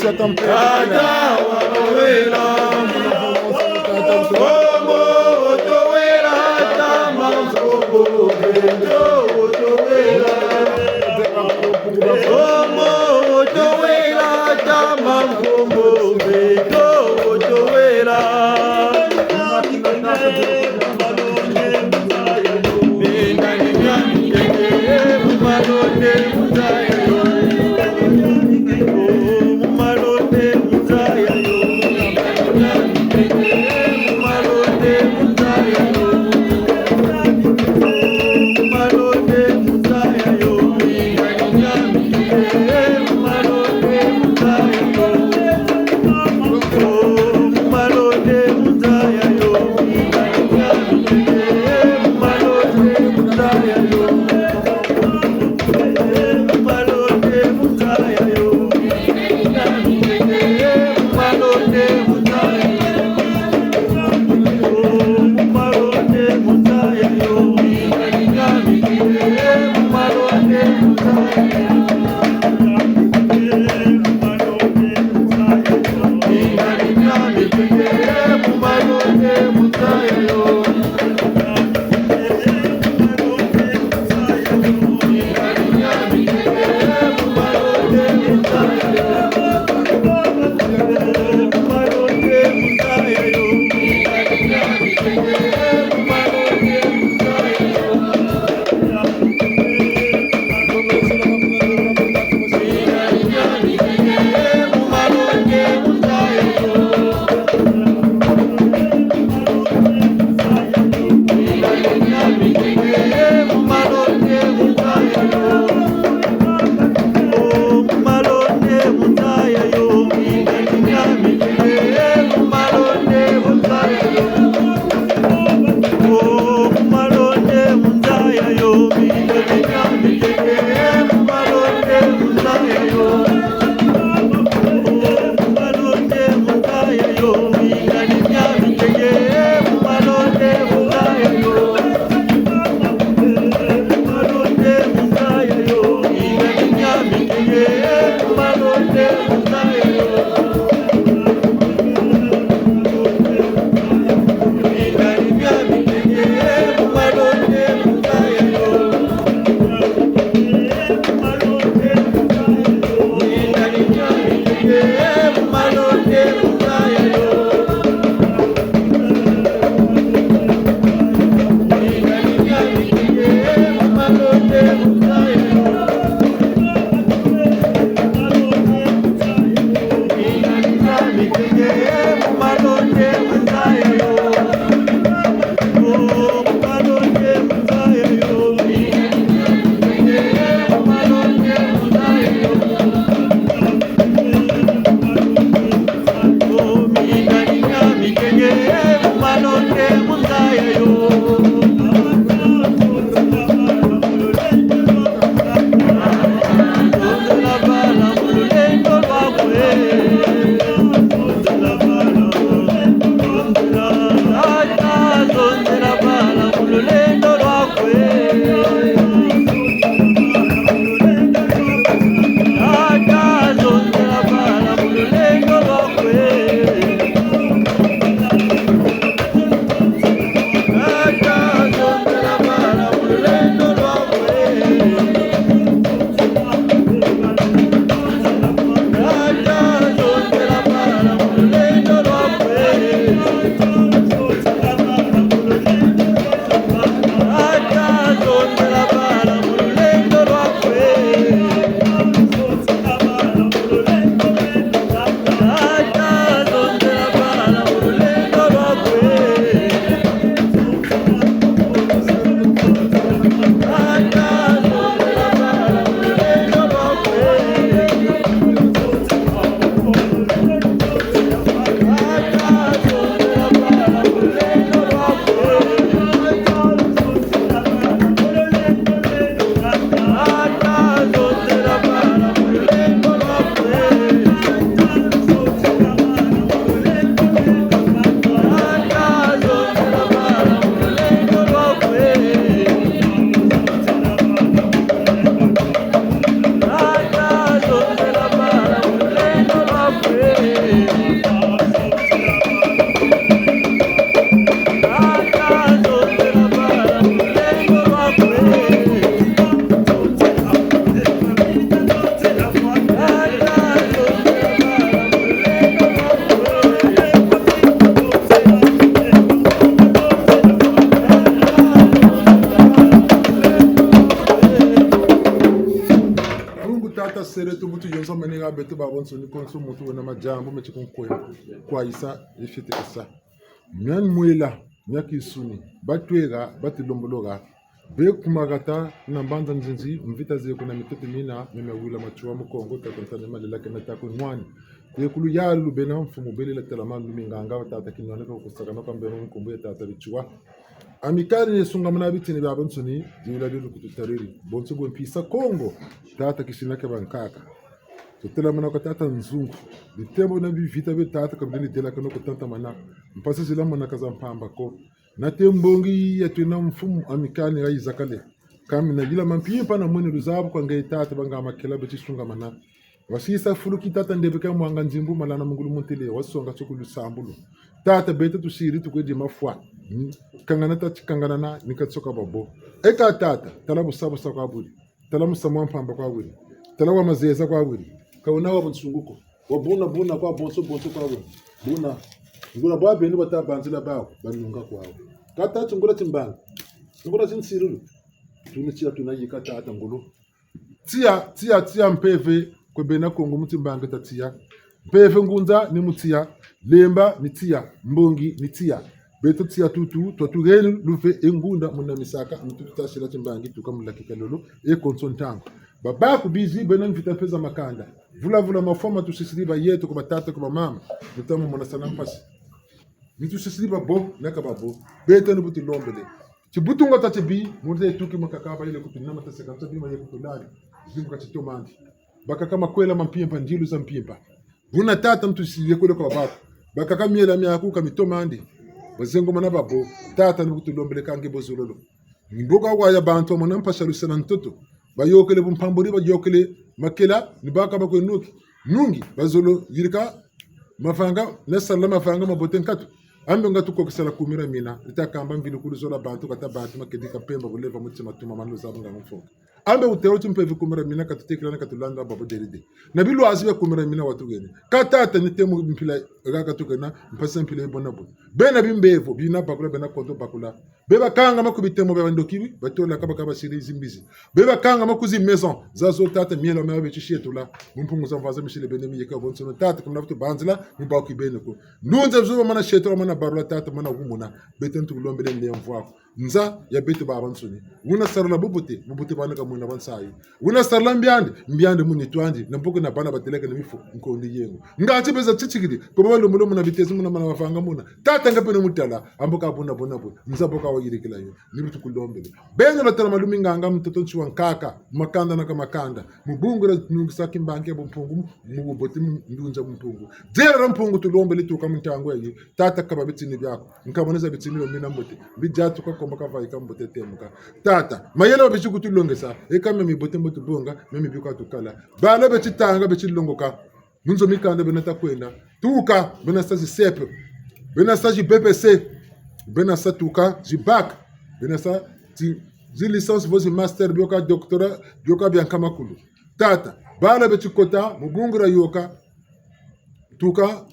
Tata wawela, Kongo towela, tama Kongo beto towela. Kongo towela, tama Kongo beto towela. Sele tu butu yonso mene ha beto babansoni konso muntu wena madiambu meti kunkwela. Kwa yisa, yifite kasa. Mia mwela, mia kinsuni, batwela, batulombolola. Be ku mahata na mbanza nzinzi, mvita ze kuna mitoto mina, mia mia wila Matsoua mu Kongo, tata Ntane malela kena tako nwani. Tekulu ya lubena mfumu belela tala ma lumi nganga, tata kinwane kwa kusakana kwa mbeno nkumbu ya tata Bitsoua. Amicale ni sungamana bitini biabiansoni, dila dilu kututariri. Bonso bwe mpisa Kongo, tata kisina ke bankaka. Tutelamana kwa tata Nzungu. Bitembo na bivita bia tata ka bideni delakana ko tatamana. Mpasi zila mona ka za mpamba ko. Nate mbongi ya twena mfumu Amicale ni ha yiza kale. Kami na yila mampimpa na mwene luzabu kwa nge tata banga makela beti sungamana. Wasisa fuluki tata ndebeka mwanga nzimbu malana mungulu muntele, wasonga tsoku lusambulu. Tata beto tusiri tukwedi mafwa. Hmm. Kangana tati kangana na ni katsoka babo. Eka tata, tala busa busa kwa buri. Tala musamu wa mpamba kwa wiri. Tala wa mazeza kwa wiri. Ka wuna wa bunsungu ko. Wa buna buna kwa bonso bonso kwa wiri. Buna. Ngula bwa beno bata banzila bawu, banunga kwawu. Kata ti ngula timbangi. Ngula tinsilulu. Tuni tiya tuna yika tata ngulu. Tiya, tiya, tiya mpeve kwe bena Kongo mu timbangi ta tiya. Mpeve ngunza ni mu tiya, lemba ni tiya, mbongi ni tiya. Beto tiya tutu, twa tuheni luve e ngunda muna misaka, mutu tutasila timbangi tuka mulakika lolo, e konso ntangu. Babaku bizi bena mvita mpe za makanda. Vula vula mafwa ma tusisiri ba yeto ko batata ko bamama, mutamu mona sana mpasi. Ni tusisiri babo, naka babo. Beto ni bu tulombele. Tibutunga ta tibi, muntu ye tuki makaka bayele kutunama ta seka ta bima ye kutulali. Zingu ka titomandi. Bakaka makwela ma mpimpa, ndilu za mpimpa. Buna tata mutu si yekole kwa baku. Bakaka miela miaku ka mitomandi. Bazengomana babo. Tata ni bu tulombele ka nge bozololo. Mboka wa ya bantu bamona mpasi ya lusela ntoto. Bayokele bumpamburi, bayokele makela, ni baka bakwe nuki. Nungi, bazolo yirika mavanga, na sala mavanga mabote nkatu. Ambe nga tukokisala kumira mina, lita kamba mvilukulu zola bantu kata bantu makedika mpemba buleva mutima tuma manu zabu nga mfonga. Ambe utelo ti mpeve kumira mina katutekila na katulanda babo deride. Na bilwazi bia kumira mina watuhene. Ka tata ni temu mpila ha katuhena, mpasi mpila yi bona bo. Bena bimbevo, bina bakula, bena konto bakula. Be bakangama ku bitemo bia bandoki, batolaka baka basiri zimbizi. Be bakangama ku zi maison, zazo tata miela mia beti sietula. Mu mpungu za mvaza misile bene miyeka bonsono tata, kuna vutu banzila, mu baku bene ko. Ndunza zo bamana sietula, bamana barula tata, bamana humuna. Beto tukulombele ndemvo aku. Nza ya beto babansoni. Wuna sarila bubote, bubote bana ka mwena bansayi. Wuna sarila mbiandi, mbiandi mu nitu andi, na mpoko na bana bateleke na mifu, nkondi yengo. Ngati beza titikidi, ko baba lomolomo na bitezi muna mana mavanga muna. Tata nga pene mutala, ambo ka bona bona bo. Nza bo ka wayirikila yo. Ni bu tukulombele. Beno lwatala malumi nganga mutoto nsi wa nkaka, makanda na ka makanda. Mu bungu dia nungisa kimbangi ya bumpungu, mu bubote mu ndunza bumpungu. Diela dia mpungu tulombele tuka mu ntangu yayi. Tata kaba bitini biaku. Nkaboneza bitini bio mina mbote. Mbi diatuka komba kavaika mbote temuka. Tata, mayela wa beti kutulongesa. Eka mia mibote mbo tubonga, mia mibi kwa tukala. Bala beti tanga, beti longoka. Mu nzo mikanda bena ta kwenda. Tuka, bena sa zi CEP. Bena sa zi BEPC. Bena sa tuka, zi bac. Bena sa zi, zi licence, vo zi master, bioka doctorat, bioka bia nkama kulu. Tata, bala beti kota, mu bungu dia yôka. Tuka,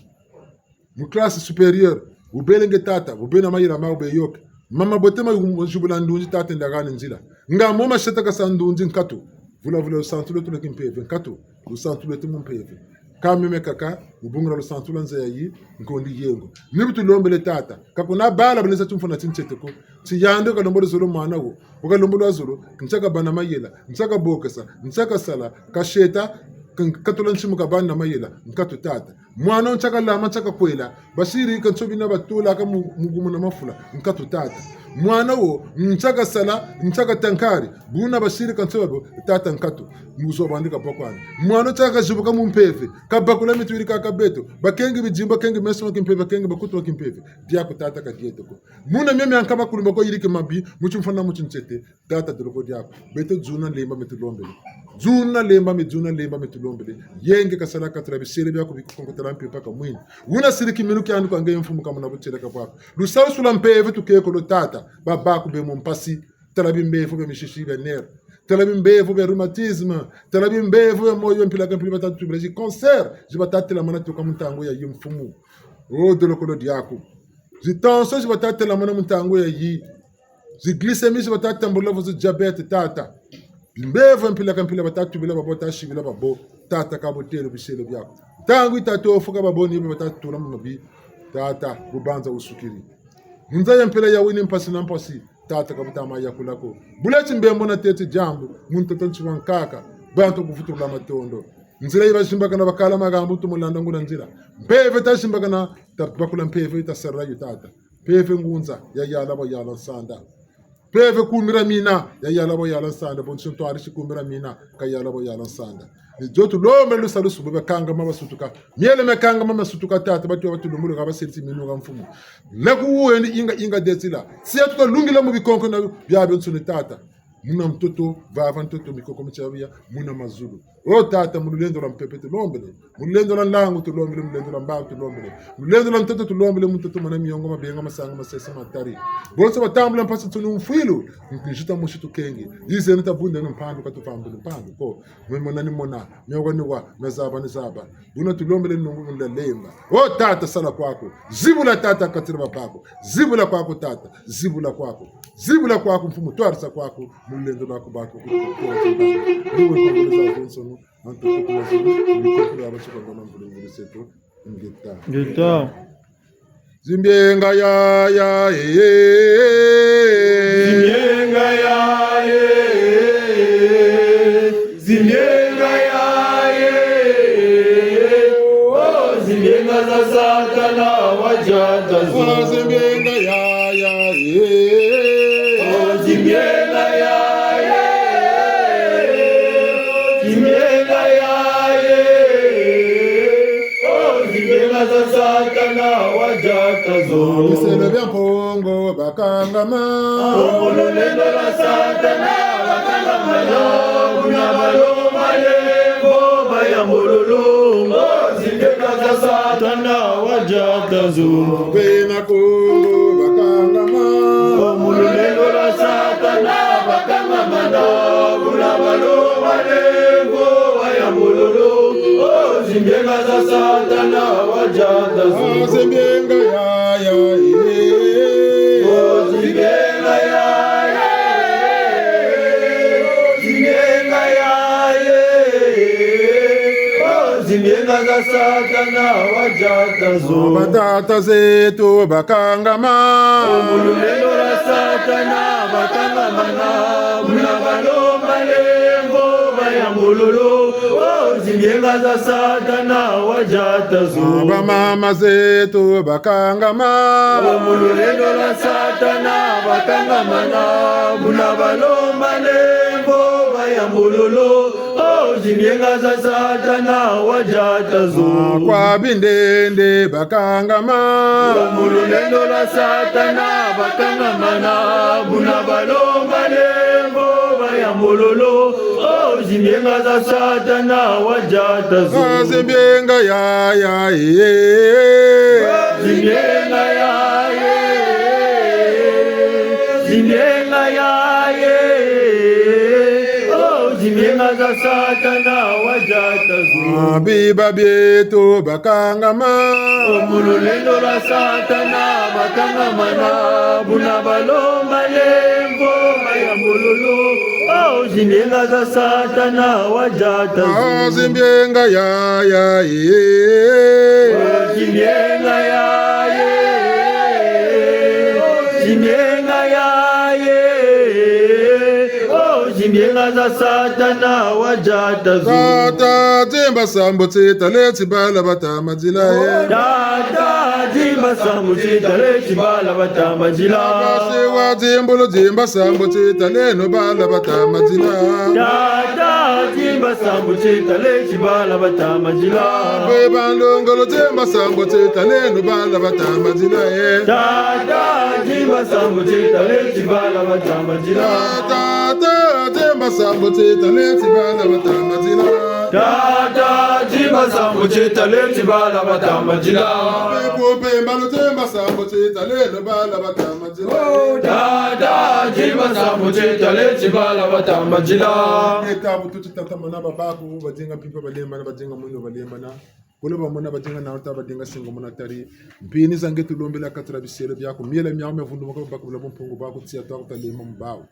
mu classe supérieure, bu bele nge tata, bu bena mayela ma bu beyoke. Mama bote ma zibula ndunzi tata ndagani nzila. Nga mo masieta kasa ndunzi nkatu. Vula vula lusantu lweto lwa kimpeve nkatu. Lusantu lweto mu mpeve. Ka meme kaka, mu bungu dia lusantu lwa nza yayi, nkondi yengo. Ni bu tulombele tata. Ka kuna bala bena sa tumfuna ti ntiete ko. Ti yandi kalombo luzolo mwana wo. Wukalombo lwa zolo, ntiaka bana mayela, ntiaka bokesa, ntiaka sala, kasieta, ka-, katula ntimu ka bana mayela, nkatu tata. Mwana wo ntiaka lama, ntiaka kwela, basiri ka nsobi na batula ka mu-, mugumu na mafula, nkatu tata. Mwana wo, ntiaka sala, ntiaka tankari, buna basiri ka nsobi bo, tata nkatu, muzo bandi ka bwa kwani. Mwana wo ntiaka zibuka mu mpeve, kabakula mitwiri ka kabeto, bakengi bidimba, bakengi meso ma kimpeve, bakengi bakutu ma kimpeve, diaku tata ka dieto ko. Muna mia mia nkama kulumba ko yiriki mabi, mu timfuna mu tintiete, tata doloko diaku. Beto dzuna lemba mi tulombele. Dzuna lemba mi, dzuna lemba mi tulombele. Yenge kasala katula bisele biaku bikukonko tala mpimpa ka mwini. Wuna siri kiminu kiandi kwa nge mfumu ka muna butieleka bwaku. Lusasu lwa mpeve tukeko lo tata. Babaku be mu mpasi. Tala bimbevo bia misisi bia nerf. Tala bimbevo bia rhumatisme. Tala bimbevo bia moyo mpila ka mpila bata tubila zi cancer. Zi bata telamana tuka mu ntangu yayi mfumu. O doloko lo diaku. Zi tension zi bata telamana mu ntangu yayi. Zi glycémie zi bata tambula vo zi diabète, tata. Mbevo mpila ka mpila bata tubila babo, bata sibila babo. Tata, ka botele biselo biaku. Ntangu yi tata ofuka babo ni bo bata tula mu mabi. Tata, bubanza wusukiri. Mu nza ya mpila ya wini mpasi na mpasi. Tata, ka buta ma yakula ko. Bula timbembo na teti diambu, mu ntoto nti wa nkaka, bantu kuvutula matondo. Nzila yi bazimbakana bakala magambu, tumulanda ngula nzila. Mpeve ta zimbakana, ta bakula mpeve, ta sarila yo tata. Mpeve ngunza, ya yala bo yala nsanda. Mpeve kumira mina, ya yala bo yala nsanda, bonso ntwari si kumira mina, ka yala bo yala nsanda. Ni dio tulombele lusalusu, bo bakangama basutuka. Miele makangama masutuka tata, batu batulumbulu ka baselisi minu ka mfumu. Na ku wendi inga, inga detila. Si ya tuta lungila mu bikonko na bia biansoni tata. Muna ntoto, vava ntoto, mikoko mitia bia, muna mazulu. O tata, mu lulendo lwa mpepe tulombele. Mu lulendo lwa nlangu tulombele, mu lulendo lwa mbawu tulombele. Mu lulendo lwa ntoto tulombele, mu ntoto muna miongo, mabenga, masanga, masese, matari. Bonso batambula mpasi nsoni mfwilu, nzita mosi tukengi. Yize ni tabunde ni mpandu, katupambuli mpandu ko. Mwe mona ni mona, mwe wa ni wa, mwe zaba ni zaba. Buna tulombele nungu bunda lemba. O tata, sala kwaku. Zibula tata katira babako. Zibula kwaku tata. Zibula kwaku. Zibula kwaku mfumu, twarisa kwaku. Mu lulendo lwaku bako. Luwe kwa ngulu za zonsono. Antu kwa ngulu za zonsono. Mikoko ya basuka ngona mvulu mvulu seto. Ngeta. Ngeta. Zimbienga ya, ya, eh, eh. Zimbienga ya, eh, eh. Zimbienga ya, eh, eh. Oh, zimbienga za Satana, wadiata zo. Oh, zimbienga ya, ya, eh, eh. Oh, zimbienga ya, eh, eh. Zimbienga ya, eh, eh. Oh, zimbienga za Satana, wadiata zo. Biselo bia Mpungu bakangama. Oh, mu lulendo lwa Satana bakangama. Buna balomba lemvo bayambululu. Oh, zimbienga za Satana, wadiata zo. Bena Kongo bakangama. Oh, mu lulendo lwa Satana bakangama. Buna balomba lemvo bayambululu. Oh, zimbienga za Satana, wadiata zo. Ah, zimbienga ya, ya, eh. Oh, zimbienga ya, ya, eh. Zimbienga ya, eh. Oh, zimbienga za Satana, wadiata zo. Batata zeto bakangama. Oh, mu lulendo lwa Satana bakangama. Buna balomba lemvo bayambululu. Oh, zimbienga za Satana, wadiata zo. Bamama zeto bakangama. Oh, mu lulendo lwa Satana bakangama. Buna balomba lemvo bayambululu. Oh, zimbienga za Satana, wadiata zo. Kwa bindende bakangama. Oh, mu lulendo lwa Satana bakangama. Buna balomba lemvo bayambululu. Oh, zimbienga za Satana, wadiata zo. Ah, zimbienga ya, ya, eh. Oh, zimbienga ya, eh. Zimbienga ya, eh. Oh, zimbienga za Satana, wadiata zo. Ah, biba bieto bakangama. Oh, mu lulendo lwa Satana bakangama. Buna balomba lemvo bayambululu. Oh, zimbienga za Satana, wadiata zo. Ah, zimbienga ya, ya, eh. Oh, zimbienga ya, eh. Zimbienga ya, eh. Oh, zimbienga za Satana, wadiata zo. Tata, dimba sambu ti tale ti bala bata ma nzila, eh. Tata, dimba sambu ti tale ti bala bata ma nzila. Basi wa dimbulu dimba sambu ti taleno bala bata ma nzila. Tata, dimba sambu ti tale ti bala bata ma nzila. Bwe bandongolo dimba sambu ti taleno bala bata ma nzila, eh. Tata, dimba sambu ti tale ti bala bata ma nzila. Tata, dimba sambu ti tale ti bala bata ma nzila. Tata, dimba sambu ti tale ti bala bata ma nzila. Pepo pe mbalu dimba sambu ti taleno bala bata ma nzila. Oh, tata, dimba sambu ti tale ti bala bata ma nzila. Ngeta bu tuti tata mana babaku, badinga mpimpa balembana, badinga mwino balembana. Kula bamona badinga na wuta badinga singa mona tari. Mpini za nge tulombele ha kati dia biselo biaku. Miela miaku mia vundumuka babaku bula bumpungu bwaku tiya twaku talemba mu bawu.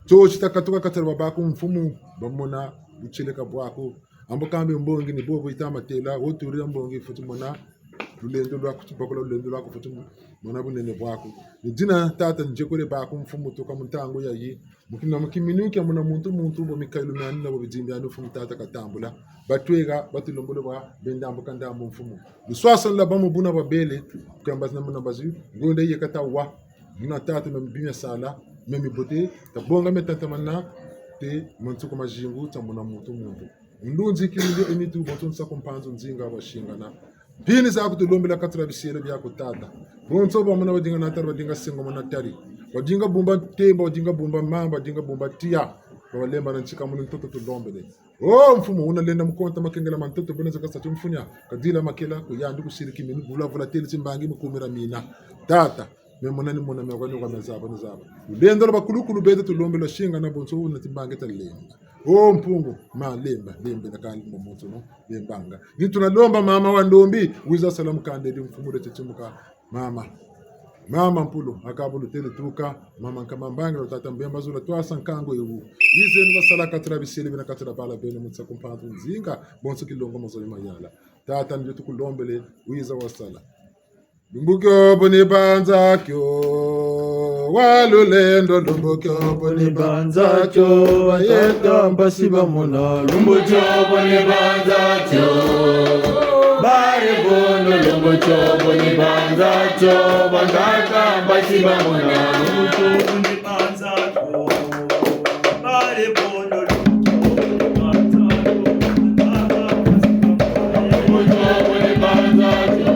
Tio ti takatuka kati dia babaku mfumu, bamona butieleka bwaku. Ambo kambe mbongi ni bobo yita matela, wo turila mbongi fweti mona lulendo lwaku, tubakula lulendo lwaku fweti mona bunene bwaku. Ni dina tata nzekole baku mfumu tuka mu ntangu yayi. Mu kina mu kiminu kia muna muntu muntu, bo mikayulu miandi na bo bidimbi biandi mfumu tata katambula. Batweka, batulombolo bwa bendambu kandambu mfumu. Luswaswanu lwa bamu buna babele, kuyamba zina muna mbazi, ngonda ye kata wa. Muna tata mia mibi mia sala, mia mibote, tabonga mia tatamana, te mu nsuku mazingu, ta muna muntu muntu. Ndunzi kilundu enitu, bonso nsaku mpanzu nzinga basingana. Mpini zaku tulombela kati dia bisielo biaku tata. Bonso bamona badinga natari, badinga sengo mona tari. Badinga bumba ntemba, badinga bumba mamba, badinga bumba tiya. Babalemba na ntika muna ntoto tulombele. O mfumu, wuna lenda mu konta makengela ma ntoto, buna zaka sa timfunia, kadila makela, ku yandi kusiri kiminu, vula vula tele timbangi mu kumira mina. Tata, me mona ni mona, me kwa ni kwa me zaba ni zaba. Lulendo lwa bakulukulu beto tulombele singana bonso wuna timbangi talemba. O Mpungu, ma lemba, lembe na kali mo muntu no, lembanga. Ni tunalomba mama wa ndombi, wiza sala mukandeli mfumu de tetimuka. Mama. Mama Mpulu, akabulu tele tuka, mama Nkama Mbangi, lo tata Mbemba Zula, twasa nkangu ewu. Yizeno basala kati dia bisielo bina kati dia bala beno mu nsaku mpanzu nzinga, bonso kilongo mazoyi mayala. Tata ndio tukulombele, wiza wasala. Lumbu kio bo ni banza kio, wa lulendo lumbu kio bo ni banza kio, bayeka mpasi bamona. Lumbu kio bo ni banza kio, bari bono lumbu kio bo ni banza kio, bangaka mpasi bamona. Lumbu kio bo ni banza kio, bari bono lumbu kio bo ni banza kio.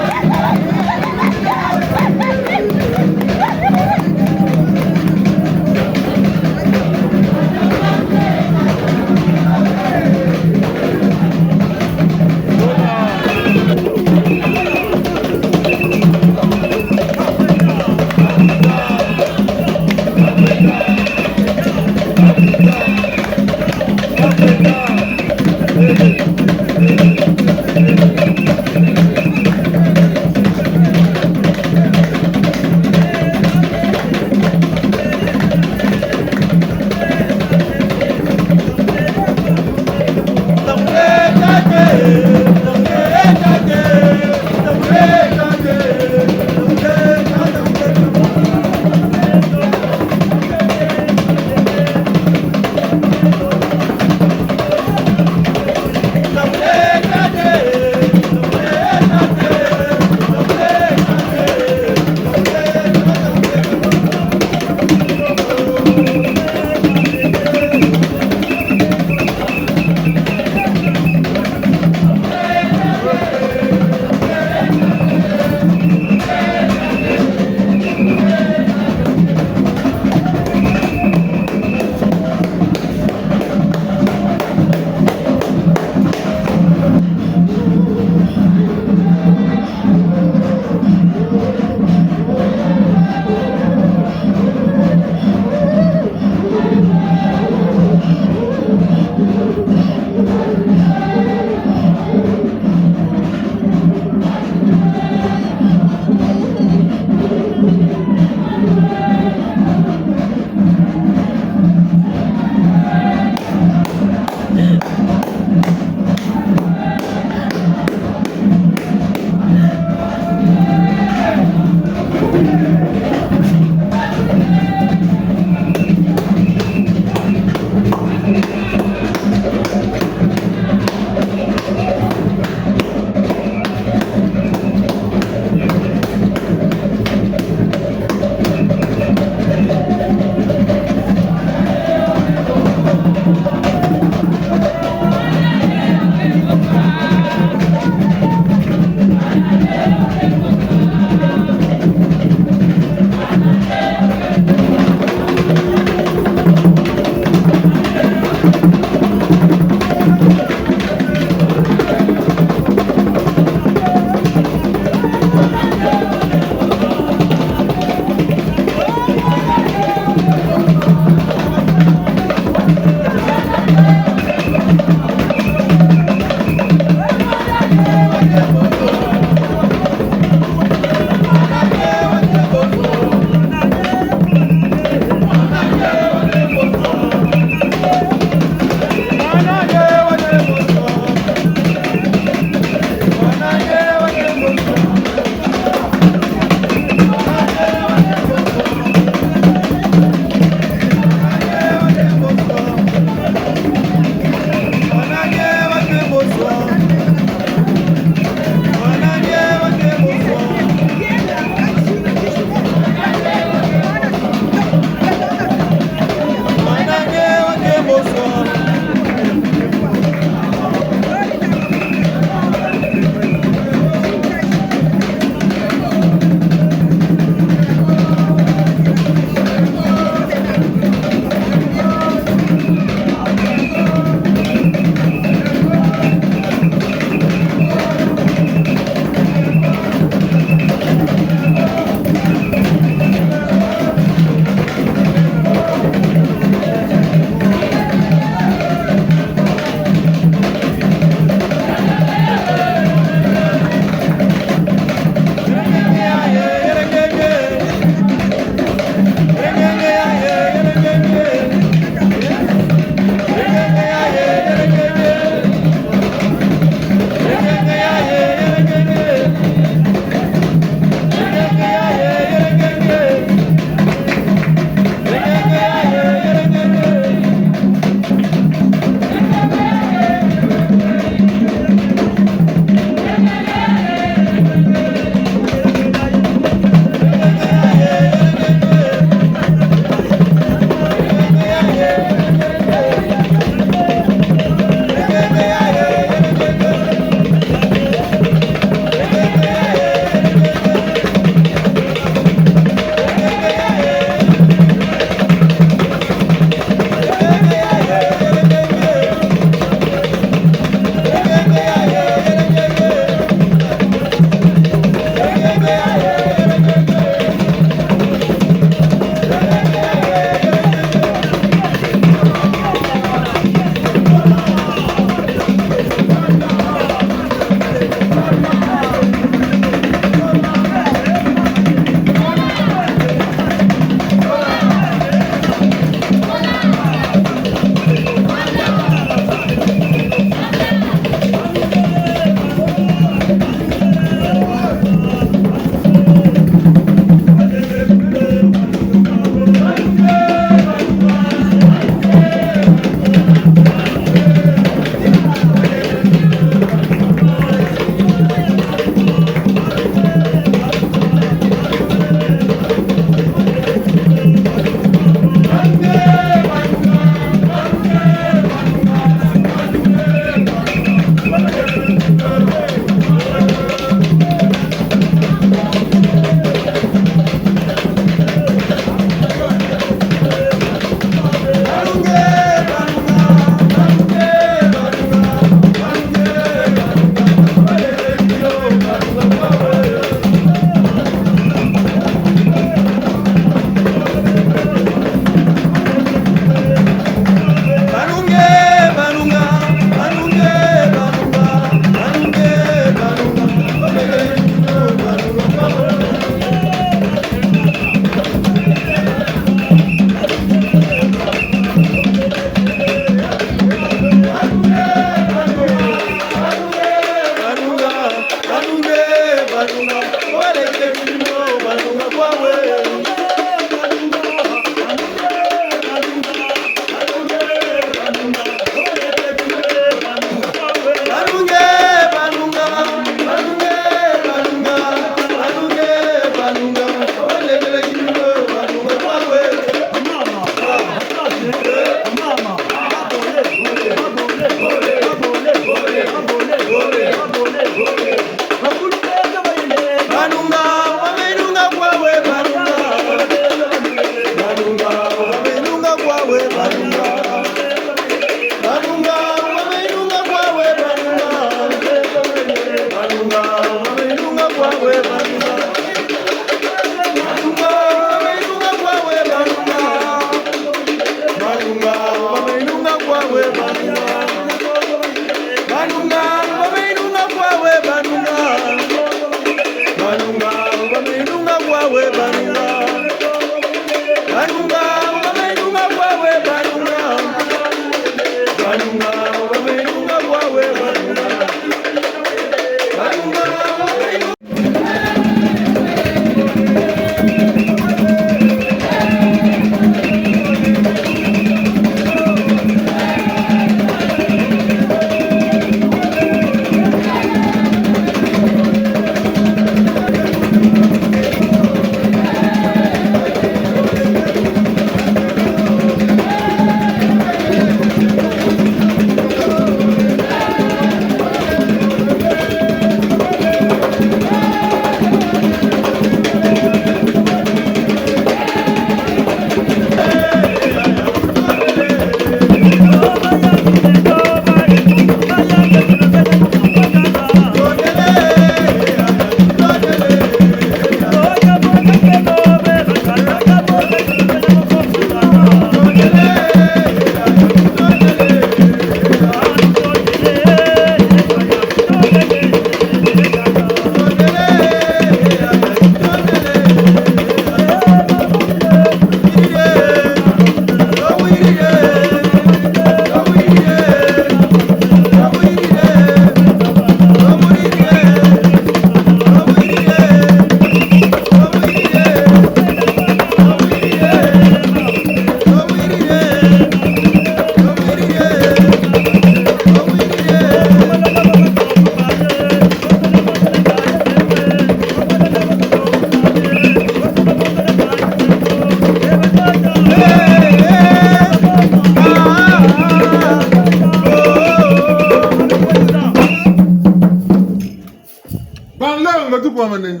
Banlongo tukwamane.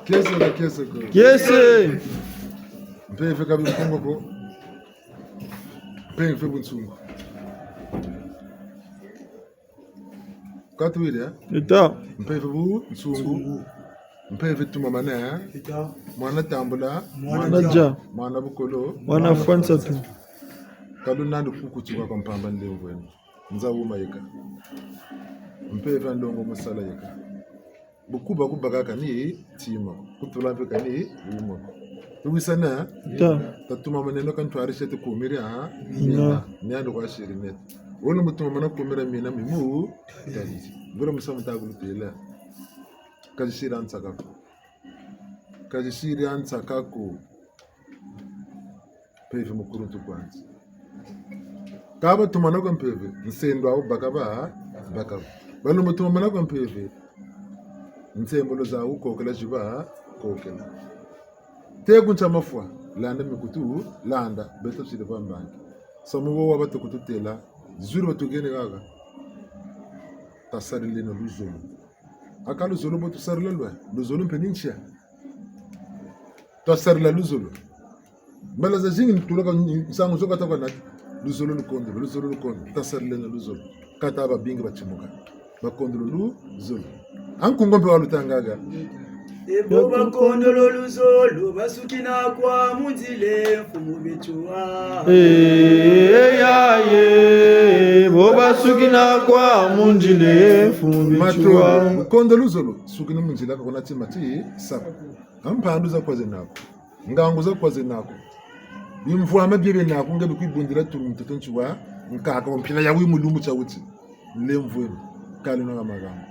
Kiese na kiese ko. Kiese. Mpeve ka bimpungu ko. Mpeve bunsungu. Ka tuwiri, eh? Ita. Mpeve bunsungu. Mpeve tumamane, eh? Ita. Mwana tambula. Mwana dia. Mwana bukolo. Mwana fwa nsatu. Ka lunandi kukutuka kwa mpamba nlemvweno. Nza wuma yeka. Mpeve a nlongo mu sala yeka. Bu kuba kubaka kani tima, kutula mpe kani wuma. Tuwisana? Ta. Tatuma maneno ka ntwari sete kumira, ha? Mina. Mina. Niandi kwa siri net. Wono mutuma mana kumira mina mimu, tari. Mbura musamu ta kulutela. Kazisiri a nsaka ko. Kazisiri a nsaka ko. Mpeve mukuluntu kwandi. Ka batumana kwa mpeve, nsendo awu baka ba, baka ba. Balumbu tumamana kwa mpeve, nsembolo zawu kokela ziba, kokela. Teku ntia mafwa, landa mikutu, landa, beto siri ba mbangi. Samu wo wa batu kututela, zuri batu gene gaga. Tasarileno luzolo. Aka luzolo bo tusarila lwa, luzolo mpe ni ntia. Twasarila luzolo. Mbala zazingi ntulaka nsangu zo kata kwa nati. Luzolo lukondolo, luzolo lukondolo. Tasarileno luzolo. Kata babingi batimuka. Bakondolo luzolo. A nkunga mpe walutangaga. E bo bakondolo luzolo, basukina kwa mu nzila e mfumu beto wa. Eh, ya, ye, bo basukina kwa mu nzila e mfumu beto wa. Mato, kondo luzolo, sukina mu nzila ka kuna tima ti saka. A mpandu za kwa zena ko. Ngangu za kwa zena ko. Bimvwama bie bena ko, nge bikwibundila tulu mutoto nti wa nkaka wa mpila ya wi mu lumbu tia wuti. Nlemvweno, kali nanga magambo.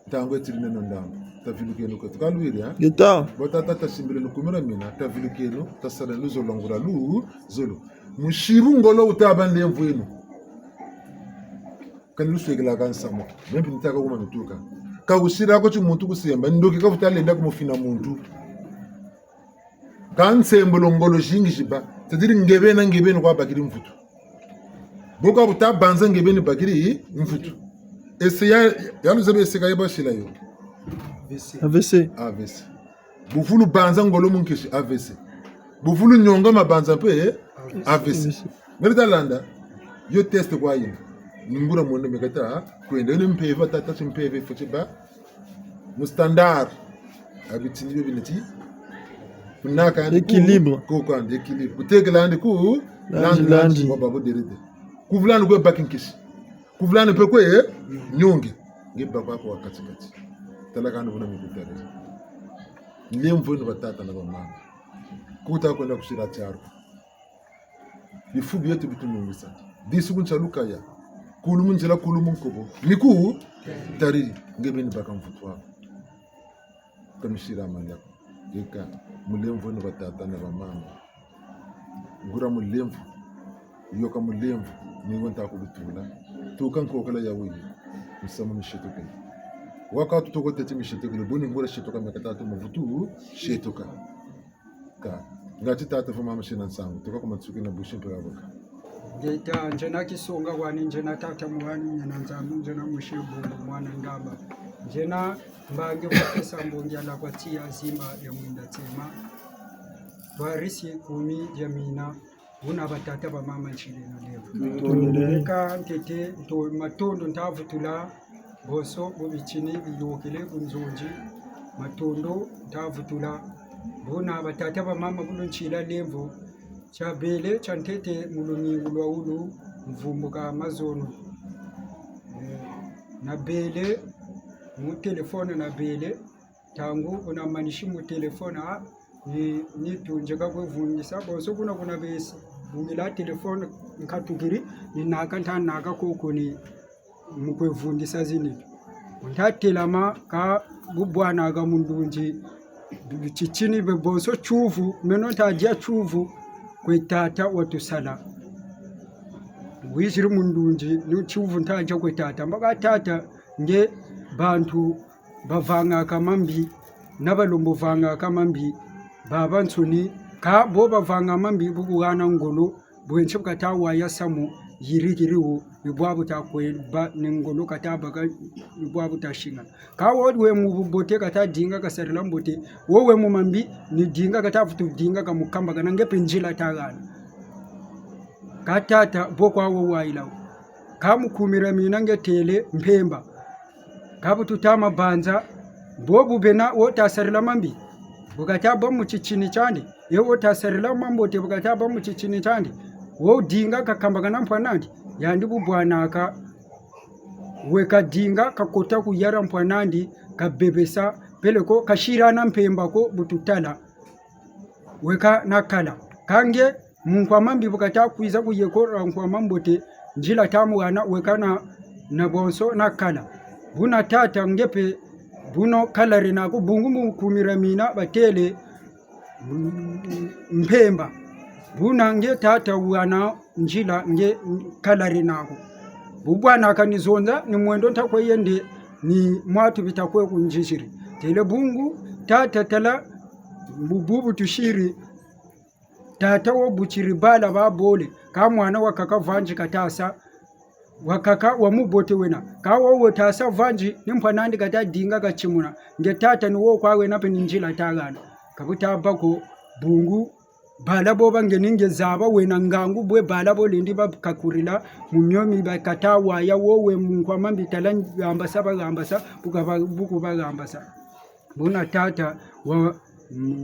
Ntangu etiri neno ndambu. Tavilukeno kweto. Ka luwiri, ha? Ngeta. Bo tata tasimbileno kumira mina, tavilukeno, tasala luzolo ngula luzolo. Musibu ngolo wuta ba nlemvweno. Kani luswekelaka nsamu. Meno mpe nitaka kuma mituka. Ka wusila ko ti muntu kusemba, ndoki ka vuta lenda kumufina muntu. Ka nsembolo ngolo zingi ziba. C'est-à-dire nge beni, nge beni kwa bakiri mvutu. Bo ka buta banza nge beni bakiri mvutu. Ese ya, ya luzebi ese ka yi basila yo. A V C. A V C. Bu vulu banza ngolo mu nkisi, A V C. Bu vulu nionga mabanza mpe, A V C. A V C. Ngari ta landa, yo test kwa yina. Ni nguria mwene me kata kwenda, yo ni mpeve, tata ti mpeve fweti ba mu standard. A bitini bio bineti. Kuna kandi ku équilibre. Ku kwandi équilibre. Kutekela andi ku landi, landi, landi. Wa babu derede. Kuvulani kwe baki nkisi. Kuvulani mpe kwe, eh? Niongi. Nge baba ko wa kati-kati. Tala kani buna mi kutariri. Lemvweno batata na bamama. Kuta kwenda kusila tiaru. Bifu bieto bitunungisa. Disu ku nsalu kaya. Kulu mu nzila, kulu mu nkobo. Mi kutariri. Nge beni baka mvutu waku. Kamisira manda ko. Yeka, mulemvo ni batata na bamama. Ngura mulemvo, yoka mulemvo, ni wo nta kulutula. Tuka nkokela ya wuyi, misamu mishetukele. Waka tutoko teti mishetukele, buni ngura shetuka mekatatu mavutu shetuka. Ka, ngati tata vo mama sina nsangu, tuka ku matsuki na bushi mpe ya boka. Ngeta, nzena kisonga wani, nzena tata mwani, nzena Nzambi, nzena Mosi Bungu, mwana Ndamba. Nzena mbangi wa kesa mbongi ala kwa tiya zimba ya mwinda tsema. Twarisi kumi ya mina, buna batata bamama nsileno lemvo. Matondo. Ka ntete, nto-, matondo nta vutula, bonso bu bitini biyokele ku nzonzi, matondo nta vutula. Buna batata bamama bu lunsila lemvo, tiabele tia ntete mu lumingu lwa wu lumvumbuka mazono. Eh, nabele, mu telefone nabele, ntangu buna manisi mu telefone, ah, ni, ni tunzeka kwe vundisa, bonso kuna kuna besi, bungila telefone nkatukiri, ni naka nta naka koko ni mu kwe vundisa zini. Nta telama ka bubwanaka mu ndunzi, titini be bonso tiuvu, meno nta dia tiuvu kwe tata watusala. Wiziri mu ndunzi, ni tiuvu nta dia kwe tata. Mbo ka tata, nge bantu bavangaka mambi, na balombo vangaka mambi, babansoni, ka bo bavanga mambi bu kuhana ngolo, bwensi bu kata waya samu, yirikiri wo, ni bwabu ta kweba, ni ngolo kata baka, ni bwabu ta singana. Ka wo we mu bubote kata dinga kasarila mbote, wo we mu mambi, ni dinga kata vutu dinga kamukamba kana nge mpe nzila ta hana. Ka tata, bo kwa wo wayila wo. Ka mu kumi dia mina nge têle mpemba. Ka bu tuta ma banza, bo bu bena wo ta sarila mambi, bu kata bâ mu titini tiandi, ye wo ta sarila mambote bu kata bâ mu titini tiandi, wo dinga kakambakana mpwana'andi, yandi bubwanaka, we kadinga kakota ku yara mpwana'andi, kabebesa, peleko kasirana mpemba ko bu tutala. Weka nakala. Kâ nge, mu nkwa mambi bu kata kwiza ku yeko dia nkwa mambote, nzila ta muhana, weka na, na bonso nakala. Buna tata nge mpe, buno kala diena ko bungu mu kumi dia mina batêle, mm, mpemba. Buna nge tata wuhana nzila nge kala diena ko. Bubwanaka ni zonza, ni mwendo nta kwe yende, ni mwatu bita kwe kunziziri. Têle bungu, tata tala, bu, bu, bu tusiri. Tata wo butiri bala ba bole, kâ mwana wakaka vandi kata sa, wakaka wa mubote wena. Kâ wo wo ta sa vandi, ni mpwana'andi kata dinga katimuna. Nge tata ni wo kwa wena mpe ni nzila ta hana. Ka bu ta bâ ko bungu, bala bo ba nge ni nge zaba wena ngangu bwe bala bo lendi ba kakurila, mu mio mi ba kata waya wo we mu nkwa mambi tala hambasa ba hambasa, bu ka ba, bu ku ba hambasa. Buna tata wa,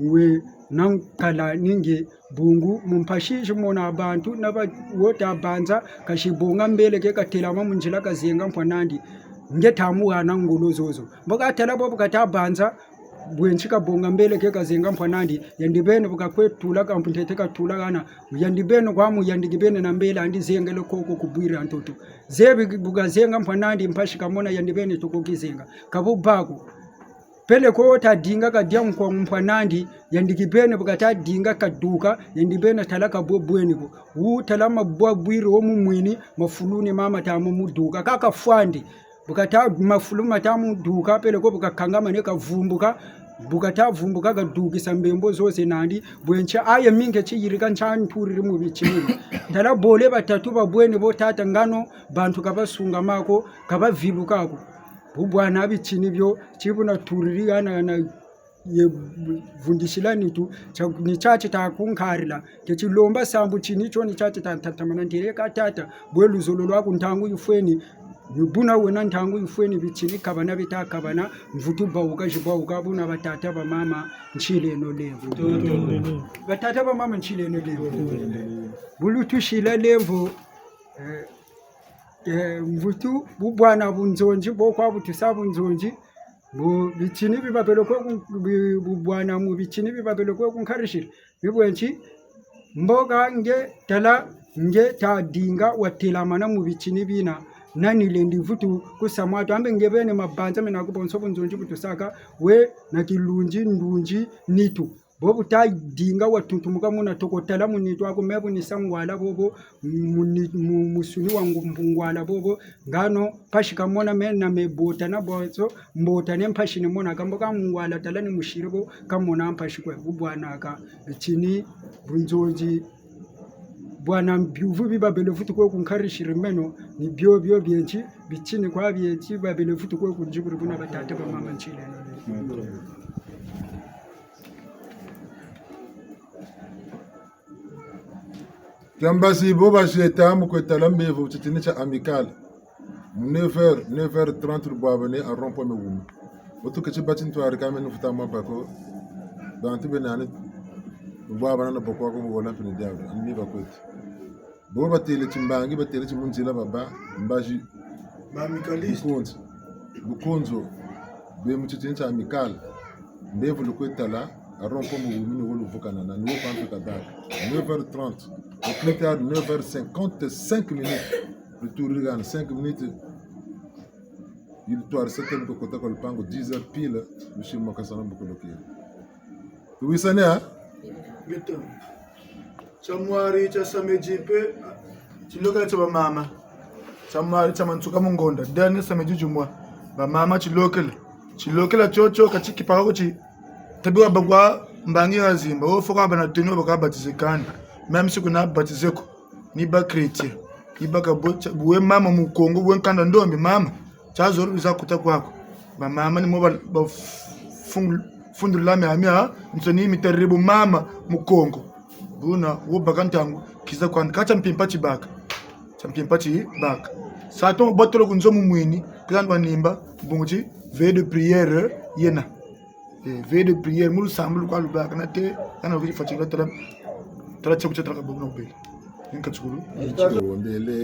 we nankala ni nge bungu, mu mpasi zi mona bantu na ba wo ta banza, kasi bonga mbele ke katelama mu nzila kazenga mpwana'andi. Nge ta muhana ngolo zozo. Mbo katala bo bu kata banza, bwensi kabonga mbele ke kazenga mpwana'andi, yandi beni bu kakwe tula ka mpu ntete katula hana, yandi beni kwa mu yandi kibeni na mbele andi zengele koko ku bwiri ya ntoto. Zebi bu kazenga mpwana'andi mpasi kamona yandi beni toko kizenga. Ka bu bâ ko. Peleko wo ta dinga kadia nkwa mpwana'andi, yandi kibeni bu kata dinga kaduka, yandi beni tala ka bwe bweni ko. Wu tala ma bwa bwiri wo mu mwini, mafulu ni mama ta mu muduka. Kâ kafwandi. Bu kata mafulu mata muduka, peleko bu kakangamane kavumbuka, bu kata vumbuka kadukisa mbembo zoze nandi, bwensi aye mingi tiyirika ntia nturiri mu bitini. Tala bole batatu babweni bo tata ngano, bantu ka basungamako, ka baviluka ko. Bubwana bitini bio, ti buna turiri hana, hana, ye vundisila nitu, tia, ni tia ti ta kunkarila. Ke tilomba sambu tini tio ni tia ti ta ntatamana ntele ka tata, bwe luzolo lwaku ntangu yifweni, ni buna wena ntangu yifweni bitini kabana bita kabana, mvutu bawuka, zibawuka, buna batata bamama, nsileno lemvo. Batata bamama, nsileno lemvo. Bu lutusila lemvo, eh, Eh, mvutu, bubwana bunzonzi, bo kwa butusa bunzonzi, bu, bitini bi babele kwe ku, bi, bubwana mu bitini bi babele kwe kunkarisiri. Ni bwe nti, mboka nge tala, nge ta dinga watelamana mu bitini bina, nani lendi vutu kusa mwatu, ambe nge bene mabanza mena ku bonso bunzonzi butusaka, we na kilunzi, ndunzi, nitu. Bo bu ta dinga watuntumuka muna toko tala mu nitu aku, me bu ni sa ngwala bobo, mu ni, mu, musuni wa ngu, ngwala bobo, ngano mpasi kamona me na me bota na bonso, mbota ne mpasi ni mona, ka mbo ka ngwala tala ni musiri bo, kamona mpasi kwe, bubwanaka, bitini, bunzonzi, bwana mbiuvu bi babele vutu kwe kunkarisiri meno, ni bio bio bienti, bitini kwa bienti, babele vutu kwe kunziburi buna batata bamama nsileno. Kiambazi bo bazieta mu kwe tala mbevo titini tia Amicale. Mu neuf heures, neuf heures trente, lubwabane à rond-point Mewumi. Bo tuketi bati ntwari ka meno futa mwa bako. Bantu bena ni lubwabana na bako ako mu bola mpini diabu. Ani mi bakweti. Bo batele timbangi, batele ti mu nzila baba, mbazi. Ba amicalistes. Bukonzo. Bukonzo. Be mu titini tia Amicale. Mbevo lukwe tala, à rond-point Mewumi ni wo luvukanana, ni wo kwa mfika baka. Neuf heures trente. Au plus tard, neuf heures cinquante-cinq minutes. Luturiri hana cinq minutes. Yi lutwari sept heures mu kota kwa lupangu, dix heures pile, lusi mwa kasana bukolokele. Tuwisane, ha? Beto. Tia mwari, tia samedi mpe, tilokela tia bamama. Tia mwari, tia mansuka mu ngonda. Dernier samedi du mois. Bamama tilokela. Tilokela tiotio ka ti kipaka ko ti. Tabi wa bakwa mbangi ya zimba. Wo fo ka bâ na tenue, baka baptisé kani. Même si kuna baptisé ko. Ni ba chrétien. Ni baka bo, tia, bu we mama Mukongo, bu we nkanda ndombi, mama. Tia zolo biza kuta kwaku. Bamama ni mo ba, ba fung-, fundula miamia, nsoni mitariri bu mama Mukongo. Buna, wo baka ntangu, kiza kwandi, ka tia mpimpa tibaka. Tia mpimpa tibaka. Sa to botolo ku nzo mu mwini, kizani banimba, bungu ti, veillée de prière, yena. Eh, veillée de prière, mu lusambulu kwa lubaka na te, kana kuti fatigila tala, tala tsaku tsa tala ka bobu na ubele. Ni nkatukulu. Tutondele,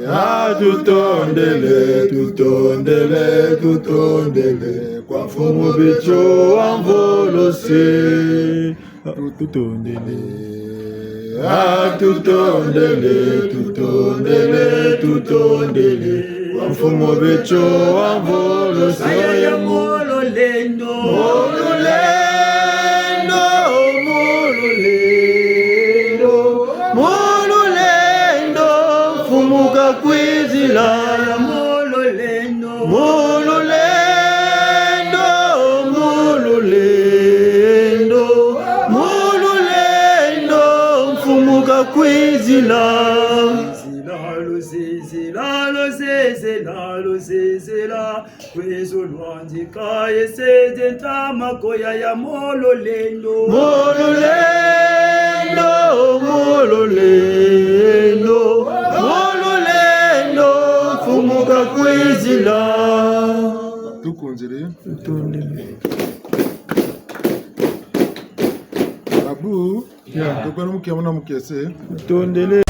ah, tutondele, tutondele, tutondele, kwa Mfumu Bitso wa Mvolosi. Ah, tutondele. Ah, tutondele, tutondele, tutondele, kwa Mfumu Bitso wa Mvolosi. Aya ya mololendo. Mololendo, mololendo, mololendo, Mfumu kakwizila. Aya mololendo. Mololendo, mololendo, mololendo, Mfumu kakwizila. Zila, luzizila, luzizila, luzizila, kwizu lwandi kaye sede ntama koya ya mololendo. Mololendo, mololendo, mololendo, Mfumu kakwizila. Tukunziri. Tutondele. Babu. Ya. Tukwenu muke muna mukese. Tutondele.